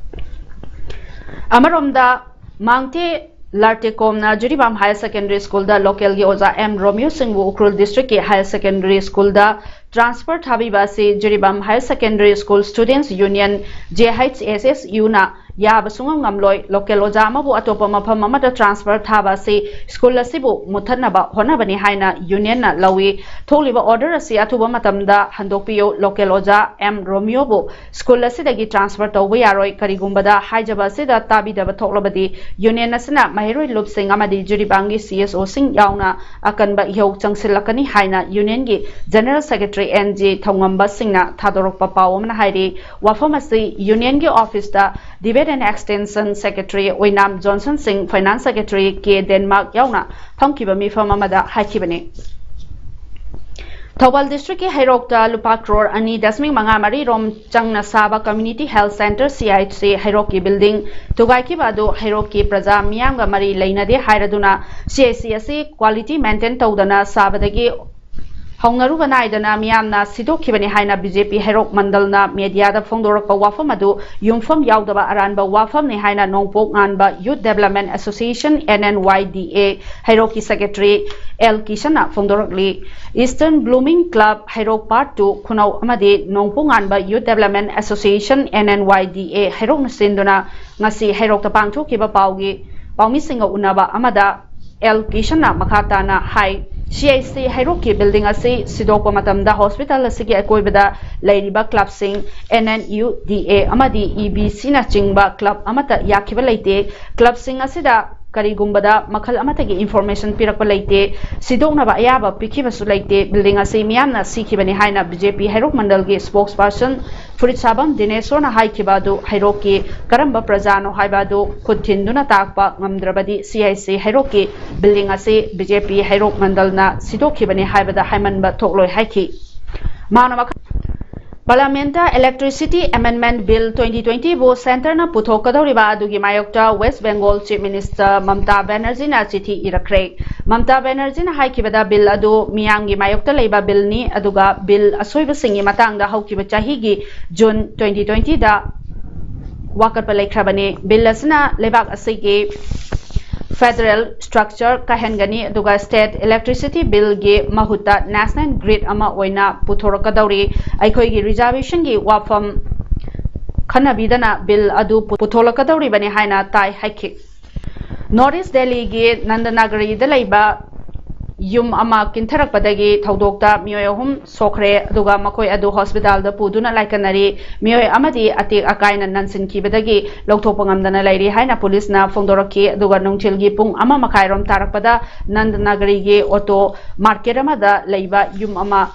ꯑꯃꯔꯣꯝꯗ, ꯃꯥꯡꯇꯦ ꯂꯥꯔꯇꯦꯀꯣꯝꯅ ꯖꯤꯔꯤꯕꯥꯝ Higher Secondary Schoolꯗ localꯒꯤ ꯑꯣꯖꯥ ꯑꯦꯝ ꯔꯣꯃꯤꯌꯣ ꯁꯤꯡꯕꯨ ꯎꯈ꯭ꯔꯨꯜ districtꯀꯤ Higher Secondary Schoolꯗ transfer ꯊꯥꯕꯤꯕ ꯑꯁꯤ Jiribam Higher Secondary School Students Union, JHSSUꯅ ꯌꯥꯕ ꯁꯨꯡꯉꯝ ꯉꯝꯂꯣꯏ꯫ Local ꯑꯣꯖꯥ ꯑꯃꯕꯨ ꯑꯇꯣꯞꯄ ꯃꯐꯝ ꯑꯃꯗ transfer ꯊꯥꯕ ꯑꯁꯤ school ꯑꯁꯤꯕꯨ ꯃꯨꯠꯊꯠꯅꯕ ꯍꯣꯠꯅꯕꯅꯤ ꯍꯥꯏꯅ unionꯅ ꯂꯧꯏ꯫ ꯊꯣꯛꯂꯤꯕ order ꯑꯁꯤ ꯑꯊꯨꯕ ꯃꯇꯝꯗ ꯍꯟꯗꯣꯛꯄꯤꯌꯨ꯫ Local ꯑꯣꯖꯥ ꯑꯦꯝ ꯔꯣꯃꯤꯌꯣꯕꯨ school ꯑꯁꯤꯗꯒꯤ transfer ꯇꯧꯕ ꯌꯥꯔꯣꯏ꯫ ꯀꯔꯤꯒꯨꯝꯕꯗ ꯍꯥꯏꯖꯕ ꯑꯁꯤꯗ ꯇꯥꯕꯤꯗꯕ ꯊꯣꯛꯂꯕꯗꯤ, union ꯑꯁꯤꯅ ꯃꯍꯩꯔꯣꯏ ꯂꯨꯞꯁꯤꯡ ꯑꯃꯗꯤ ꯖꯤꯔꯤꯕꯥꯝꯒꯤ CSOꯁꯤꯡ ꯌꯥꯎꯅ ꯑꯀꯟꯕ ꯏꯍꯧ ꯆꯪꯁꯤꯜꯂꯛꯀꯅꯤ ꯍꯥꯏꯅ unionꯒꯤ General Secretary N G Thoungamba ꯁꯤꯡꯅ ꯊꯥꯗꯣꯔꯛꯄ ꯄꯥꯎ ꯑꯃꯅ ꯍꯥꯏꯔꯤ꯫ ꯋꯥꯐꯝ ꯑꯁꯤ unionꯒꯤ officeꯇ Debate and Extension Secretary ꯑꯣꯏꯅꯥꯝ Johnson Shing, Finance Secretary K Denmark ꯌꯥꯎꯅ ꯐꯝꯈꯤꯕ ꯃꯤꯐꯝ ꯑꯃꯗ ꯍꯥꯏꯈꯤꯕꯅꯤ꯫ ꯊꯧꯕꯥꯜ districtꯀꯤ ꯍꯩꯔꯣꯛꯇ ꯂꯨꯄꯥ ꯀ꯭ꯔꯣꯔ ꯑꯅꯤ ꯗꯁꯃꯤꯛ ꯃꯉꯥ ꯃꯔꯤ ꯔꯣꯝ ꯆꯪꯅ ꯁꯥꯕ Community Health Centre, CHC, ꯍꯩꯔꯣꯛꯀꯤ building ꯊꯨꯒꯥꯏꯈꯤꯕ ꯑꯗꯨ ꯍꯩꯔꯣꯛꯀꯤ ꯄ꯭ꯔꯖꯥ ꯃꯤꯌꯥꯝꯒ ꯃꯔꯤ ꯂꯩꯅꯗꯦ ꯍꯥꯏꯔꯗꯨꯅ CHC ꯑꯁꯤ quality maintain ꯇꯧꯗꯅ ꯁꯥꯕꯗꯒꯤ ꯍꯧꯅꯔꯨꯕ ꯅꯥꯏꯗꯅ ꯃꯤꯌꯥꯝꯅ ꯁꯤꯗꯣꯛꯈꯤꯕꯅꯤ ꯍꯥꯏꯅ ꯕꯤ ꯖꯦ ꯄꯤ ꯍꯩꯔꯣꯛ ꯃꯟꯗꯜꯅ ꯃꯦꯗꯤꯌꯥꯗ ꯐꯣꯡꯗꯣꯔꯛꯄ ꯋꯥꯐꯝ ꯑꯗꯨ ꯌꯨꯝꯐꯝ ꯌꯥꯎꯗꯕ ꯑꯔꯥꯟꯕ ꯋꯥꯐꯝꯅꯤ ꯍꯥꯏꯅ ꯅꯣꯡꯄꯣꯛ ꯉꯥꯟꯕ Youth Development Association, N N Y D A, ꯍꯩꯔꯣꯛꯀꯤ ꯁꯦꯀ꯭ꯔꯦꯇꯔꯤ ꯑꯦꯜ ꯀꯤꯁꯟꯅ ꯐꯣꯡꯗꯣꯔꯛꯂꯤ꯫ Eastern Blooming Club ꯍꯩꯔꯣꯛ Part two ꯈꯨꯅꯧ ꯑꯃꯗꯤ ꯅꯣꯡꯄꯣꯛ ꯉꯥꯟꯕ Youth Development Association, N N Y D A, ꯍꯩꯔꯣꯛꯅ ꯁꯤꯟꯗꯨꯅ ꯉꯁꯤ ꯍꯩꯔꯣꯛꯇ ꯄꯥꯡꯊꯣꯛꯈꯤꯕ ꯄꯥꯎꯒꯤ ꯄꯥꯎꯃꯤꯁꯤꯡꯒ ꯎꯅꯕ ꯑꯃꯗ ꯑꯦꯜ ꯀꯤꯁꯟꯅ ꯃꯈꯥ ꯇꯥꯅ ꯍꯥꯏ, ꯁꯤ ꯑꯥꯏ ꯁꯤ ꯍꯩꯔꯣꯛꯀꯤ ꯕꯤꯜꯗꯤꯡ ꯑꯁꯤ ꯁꯤꯗꯣꯛꯄ ꯃꯇꯝꯗ ꯍꯣꯁꯄꯤꯇꯥꯜ ꯑꯁꯤꯒꯤ ꯑꯀꯣꯏꯕꯗ ꯂꯩꯔꯤꯕ ꯀ꯭ꯂꯕꯁꯤꯡ, N N U D A ꯑꯃꯗꯤ E B C ꯅꯆꯤꯡꯕ ꯀ꯭ꯂꯕ ꯑꯃꯠꯇ ꯌꯥꯈꯤꯕ ꯂꯩꯇꯦ꯫ ꯀ꯭ꯂꯕꯁꯤꯡ ꯑꯁꯤꯗ ꯀꯔꯤꯒꯨꯝꯕꯗ ꯃꯈꯜ ꯑꯃꯠꯇꯒꯤ ꯏꯟꯐꯣꯔꯃꯦꯁꯟ ꯄꯤꯔꯛꯄ ꯂꯩꯇꯦ꯫ ꯁꯤꯗꯣꯛꯅꯕ ꯑꯌꯥꯕ ꯄꯤꯈꯤꯕꯁꯨ ꯂꯩꯇꯦ꯫ ꯕꯤꯜꯗꯤꯡ ꯑꯁꯤ ꯃꯤꯌꯥꯝꯅ ꯁꯤꯈꯤꯕꯅꯤ ꯍꯥꯏꯅ ꯕꯤ ꯖꯦ ꯄꯤ ꯍꯩꯔꯣꯛ ꯃꯟꯗꯜꯒꯤ ꯁ꯭ꯄꯣꯛꯁ ꯄꯔꯁꯟ ꯐꯨꯔꯤꯠꯁꯥꯕꯝ ꯗꯤꯅꯦꯁꯣꯔꯅ ꯍꯥꯏꯈꯤꯕ ꯑꯗꯨ ꯍꯩꯔꯣꯛꯀꯤ ꯀꯔꯝꯕ ꯄ꯭ꯔꯖꯥꯅꯣ ꯍꯥꯏꯕ ꯑꯗꯨ ꯈꯨꯠ ꯊꯤꯟꯗꯨꯅ ꯇꯥꯛꯄ ꯉꯝꯗ꯭ꯔꯕꯗꯤ ꯁꯤ ꯑꯥꯏ ꯁꯤ ꯍꯩꯔꯣꯛꯀꯤ ꯕꯤꯜꯗꯤꯡ ꯑꯁꯤ ꯕꯤ ꯖꯦ ꯄꯤ ꯍꯩꯔꯣꯛ ꯃꯟꯗꯜꯅ ꯁꯤꯗꯣꯛꯈꯤꯕꯅꯤ ꯍꯥꯏꯕꯗ ꯍꯥꯏꯃꯟꯕ ꯊꯣꯛꯂꯣꯏ ꯍꯥꯏꯈꯤ꯫ ꯃꯍꯥꯛꯅ ꯃꯈꯥ ꯄꯥꯔꯂꯤꯌꯥꯃꯦꯟꯠꯇ Electricity Amendment Bill twenty twenty ꯕꯨ ꯁꯦꯟꯇꯔꯅ ꯄꯨꯊꯣꯛꯀꯗꯧꯔꯤꯕ ꯑꯗꯨꯒꯤ ꯃꯥꯌꯣꯛꯇ west Bengal chief minister Mamta ꯕꯦꯅꯔꯖꯤꯅ ꯆꯤꯊꯤ ꯏꯔꯛꯈ꯭ꯔꯦ꯫ ꯃꯝꯇꯥ ꯕꯦꯅꯔꯖꯤꯅ ꯍꯥꯏꯈꯤꯕꯗ ꯕꯤꯜ ꯑꯗꯨ ꯃꯤꯌꯥꯝꯒꯤ ꯃꯥꯌꯣꯛꯇ ꯂꯩꯕ ꯕꯤꯜꯅꯤ, ꯑꯗꯨꯒ ꯕꯤꯜ ꯑꯁꯣꯏꯕꯁꯤꯡꯒꯤ ꯃꯇꯥꯡꯗ ꯍꯧꯈꯤꯕ ꯆꯍꯤꯒꯤ ꯖꯨꯟ twenty twenty ꯗ ꯋꯥꯀꯠꯄ ꯂꯩꯈ꯭ꯔꯕꯅꯤ꯫ ꯕꯤꯜ ꯑꯁꯤꯅ ꯂꯩꯕꯥꯛ ꯑꯁꯤꯒꯤ ꯐꯦꯗꯔꯦꯜ ꯁ꯭ꯇ꯭ꯔꯛꯆꯔ ꯀꯥꯏꯍꯟꯒꯅꯤ, ꯑꯗꯨꯒ ꯁ꯭ꯇꯦꯠ ꯏꯂꯦꯛꯇ꯭ꯔꯤꯁꯤꯇꯤ ꯕꯤꯜꯒꯤ ꯃꯍꯨꯠꯇ ꯅꯦꯁꯅꯦꯜ ꯒ꯭ꯔꯤꯗ ꯑꯃ ꯑꯣꯏꯅ ꯄꯨꯊꯣꯔꯛꯀꯗꯧꯔꯤ꯫ ꯑꯩꯈꯣꯏꯒꯤ ꯔꯤꯖꯥꯔꯕꯦꯁꯟꯒꯤ ꯋꯥꯐꯝ ꯈꯟꯅꯕꯤꯗꯅ ꯕꯤꯜ ꯑꯗꯨ ꯄꯨꯊꯣꯛꯂꯛꯀꯗꯧꯔꯤꯕꯅꯤ ꯍꯥꯏꯅ ꯇꯥꯏ ꯍꯥꯏꯈꯤ꯫ ꯅꯣꯔꯠ ꯏꯁ ꯗꯦꯜꯂꯤꯒꯤ ꯅꯟꯗꯅꯒꯔꯤꯗ ꯂꯩꯕ ꯌꯨꯝ ꯑꯃ ꯀꯤꯟꯊꯔꯛꯄꯗꯒꯤ ꯊꯧꯗꯣꯛꯇ ꯃꯤꯑꯣꯏ ꯑꯍꯨꯝ ꯁꯣꯛꯈ꯭ꯔꯦ, ꯑꯗꯨꯒ ꯃꯈꯣꯏ ꯑꯗꯨ ꯍꯣꯁꯄꯤꯇꯥꯜꯗ ꯄꯨꯗꯨꯅ ꯂꯥꯏꯀꯠꯅꯔꯤ꯫ ꯃꯤꯑꯣꯏ ꯑꯃꯗꯤ ꯑꯇꯦꯛ ꯑꯀꯥꯏꯅ ꯅꯟꯁꯤꯟꯈꯤꯕꯗꯒꯤ ꯂꯧꯊꯣꯛꯄ ꯉꯝꯗꯅ ꯂꯩꯔꯤ ꯍꯥꯏꯅ ꯄꯨꯂꯤꯁꯅ ꯐꯣꯡꯗꯣꯔꯛꯈꯤ꯫ ꯑꯗꯨꯒ ꯅꯨꯡꯊꯤꯜꯒꯤ ꯄꯨꯡ ꯑꯃ ꯃꯈꯥꯏꯔꯣꯝ ꯇꯥꯔꯛꯄꯗ ꯅꯟꯗꯅꯒꯔꯤꯒꯤ ꯑꯣꯇꯣ ꯃꯥꯔꯀꯦꯠ ꯑꯃꯗ ꯂꯩꯕ ꯌꯨꯝ ꯑꯃ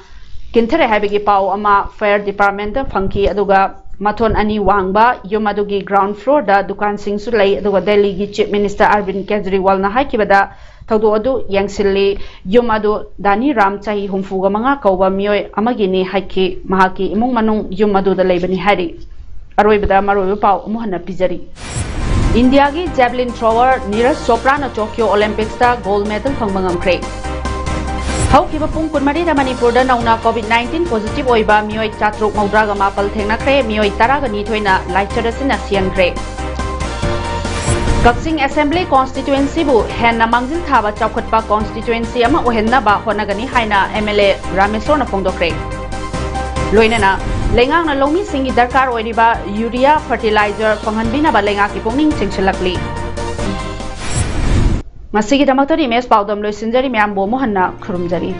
ꯀꯤꯟꯊꯔꯦ ꯍꯥꯏꯕꯒꯤ ꯄꯥꯎ ꯑꯃ ꯐꯥꯌꯔ ꯗꯤꯄꯥꯔꯠꯃꯦꯟꯠꯇ ꯐꯪꯈꯤ꯫ ꯑꯗꯨꯒ ꯃꯊꯣꯟ ꯑꯅꯤ ꯋꯥꯡꯕ ꯌꯨꯝ ꯑꯗꯨꯒꯤ ꯒ꯭ꯔꯥꯎꯟ ꯐ꯭ꯂꯣꯔꯗ ꯗꯨꯀꯥꯟꯁꯤꯡꯁꯨ ꯂꯩ꯫ ꯑꯗꯨꯒ ꯗꯦꯜꯂꯤꯒꯤ ꯆꯤꯐ ꯃꯤꯅꯤꯁꯇꯔ ꯑꯔꯕꯤꯟ ꯀꯦꯖꯔꯤꯋꯥꯜꯅ ꯍꯥꯏꯈꯤꯕꯗ, ꯊꯧꯗꯣꯛ ꯑꯗꯨ ꯌꯦꯡꯁꯤꯜꯂꯤ꯫ ꯌꯨꯝ ꯑꯗꯨ ꯗꯥꯅꯤ ꯔꯥꯝ, ꯆꯍꯤ ꯍꯨꯝꯐꯨꯒ ꯃꯉꯥ ꯀꯧꯕ ꯃꯤꯑꯣꯏ ꯑꯃꯒꯤꯅꯤ ꯍꯥꯏꯈꯤ꯫ ꯃꯍꯥꯛꯀꯤ ꯏꯃꯨꯡ ꯃꯅꯨꯡ ꯌꯨꯝ ꯑꯗꯨꯗ ꯂꯩꯕꯅꯤ ꯍꯥꯏꯔꯤ꯫ ꯑꯔꯣꯏꯕꯗ ꯃꯔꯨꯑꯣꯏꯕ ꯄꯥꯎ ꯑꯃꯨꯛ ꯍꯟꯅ ꯄꯤꯖꯔꯤ꯫ ꯏꯟꯗꯤꯌꯥꯒꯤ ꯖꯦꯕꯂꯤꯟ ꯊ꯭ꯔꯣꯋꯔ ꯅꯤꯔꯖ ꯆꯣꯄ꯭ꯔꯥꯅ ꯇꯣꯀꯤꯌꯣ ꯑꯣꯂꯤꯝꯄꯤꯛꯁꯇ ꯒꯣꯜꯗ ꯃꯦꯗꯜ ꯐꯪꯕ ꯉꯝꯈ꯭ꯔꯦ꯫ ꯍꯧꯈꯤꯕ ꯄꯨꯡ ꯀꯨꯟꯃꯔꯤꯗ ꯃꯅꯤꯄꯨꯔꯗ ꯅꯧꯅ COVID nineteen positive ꯑꯣꯏꯕ ꯃꯤꯑꯣꯏ ꯆꯥꯇ꯭ꯔꯨꯛ ꯃꯧꯗ꯭ꯔꯥꯒ ꯃꯥꯄꯜ ꯊꯦꯡꯅꯈ꯭ꯔꯦ꯫ ꯃꯤꯑꯣꯏ ꯇꯔꯥꯒ ꯅꯤꯊꯣꯏꯅ ꯂꯥꯏꯆꯠ ꯑꯁꯤꯅ ꯁꯤꯍꯟꯈ꯭ꯔꯦ꯫ ꯀꯛꯆꯤꯡ Assembly Constituencyꯕꯨ ꯍꯦꯟꯅ ꯃꯥꯡꯖꯤꯜ ꯊꯥꯕ ꯆꯥꯎꯈꯠꯄ constituency ꯑꯃ ꯑꯣꯏꯍꯟꯅꯕ ꯍꯣꯠꯅꯒꯅꯤ ꯍꯥꯏꯅ MLA ꯔꯥꯃꯦꯁꯣꯔꯅ ꯐꯣꯡꯗꯣꯛꯈ꯭ꯔꯦ꯫ ꯂꯣꯏꯅꯅ ꯂꯩꯉꯥꯛꯅ ꯂꯧꯃꯤꯁꯤꯡꯒꯤ ꯗꯔꯀꯥꯔ ꯑꯣꯏꯔꯤꯕ urea fertilizer ꯐꯪꯍꯟꯕꯤꯅꯕ ꯂꯩꯉꯥꯛꯀꯤ ꯄꯨꯛꯅꯤꯡ ꯆꯤꯡꯁꯤꯜꯂꯛꯂꯤ꯫ ꯉꯁꯤꯒꯤꯗꯃꯛꯇꯗꯤ ꯏꯃꯦꯖ ꯄꯥꯎꯗꯝ ꯂꯣꯏꯁꯤꯟꯖꯔꯤ꯫ ꯃꯌꯥꯝꯕꯨ ꯑꯃꯨꯛ ꯍꯟꯅ ꯈꯨꯔꯨꯝꯖꯔꯤ꯫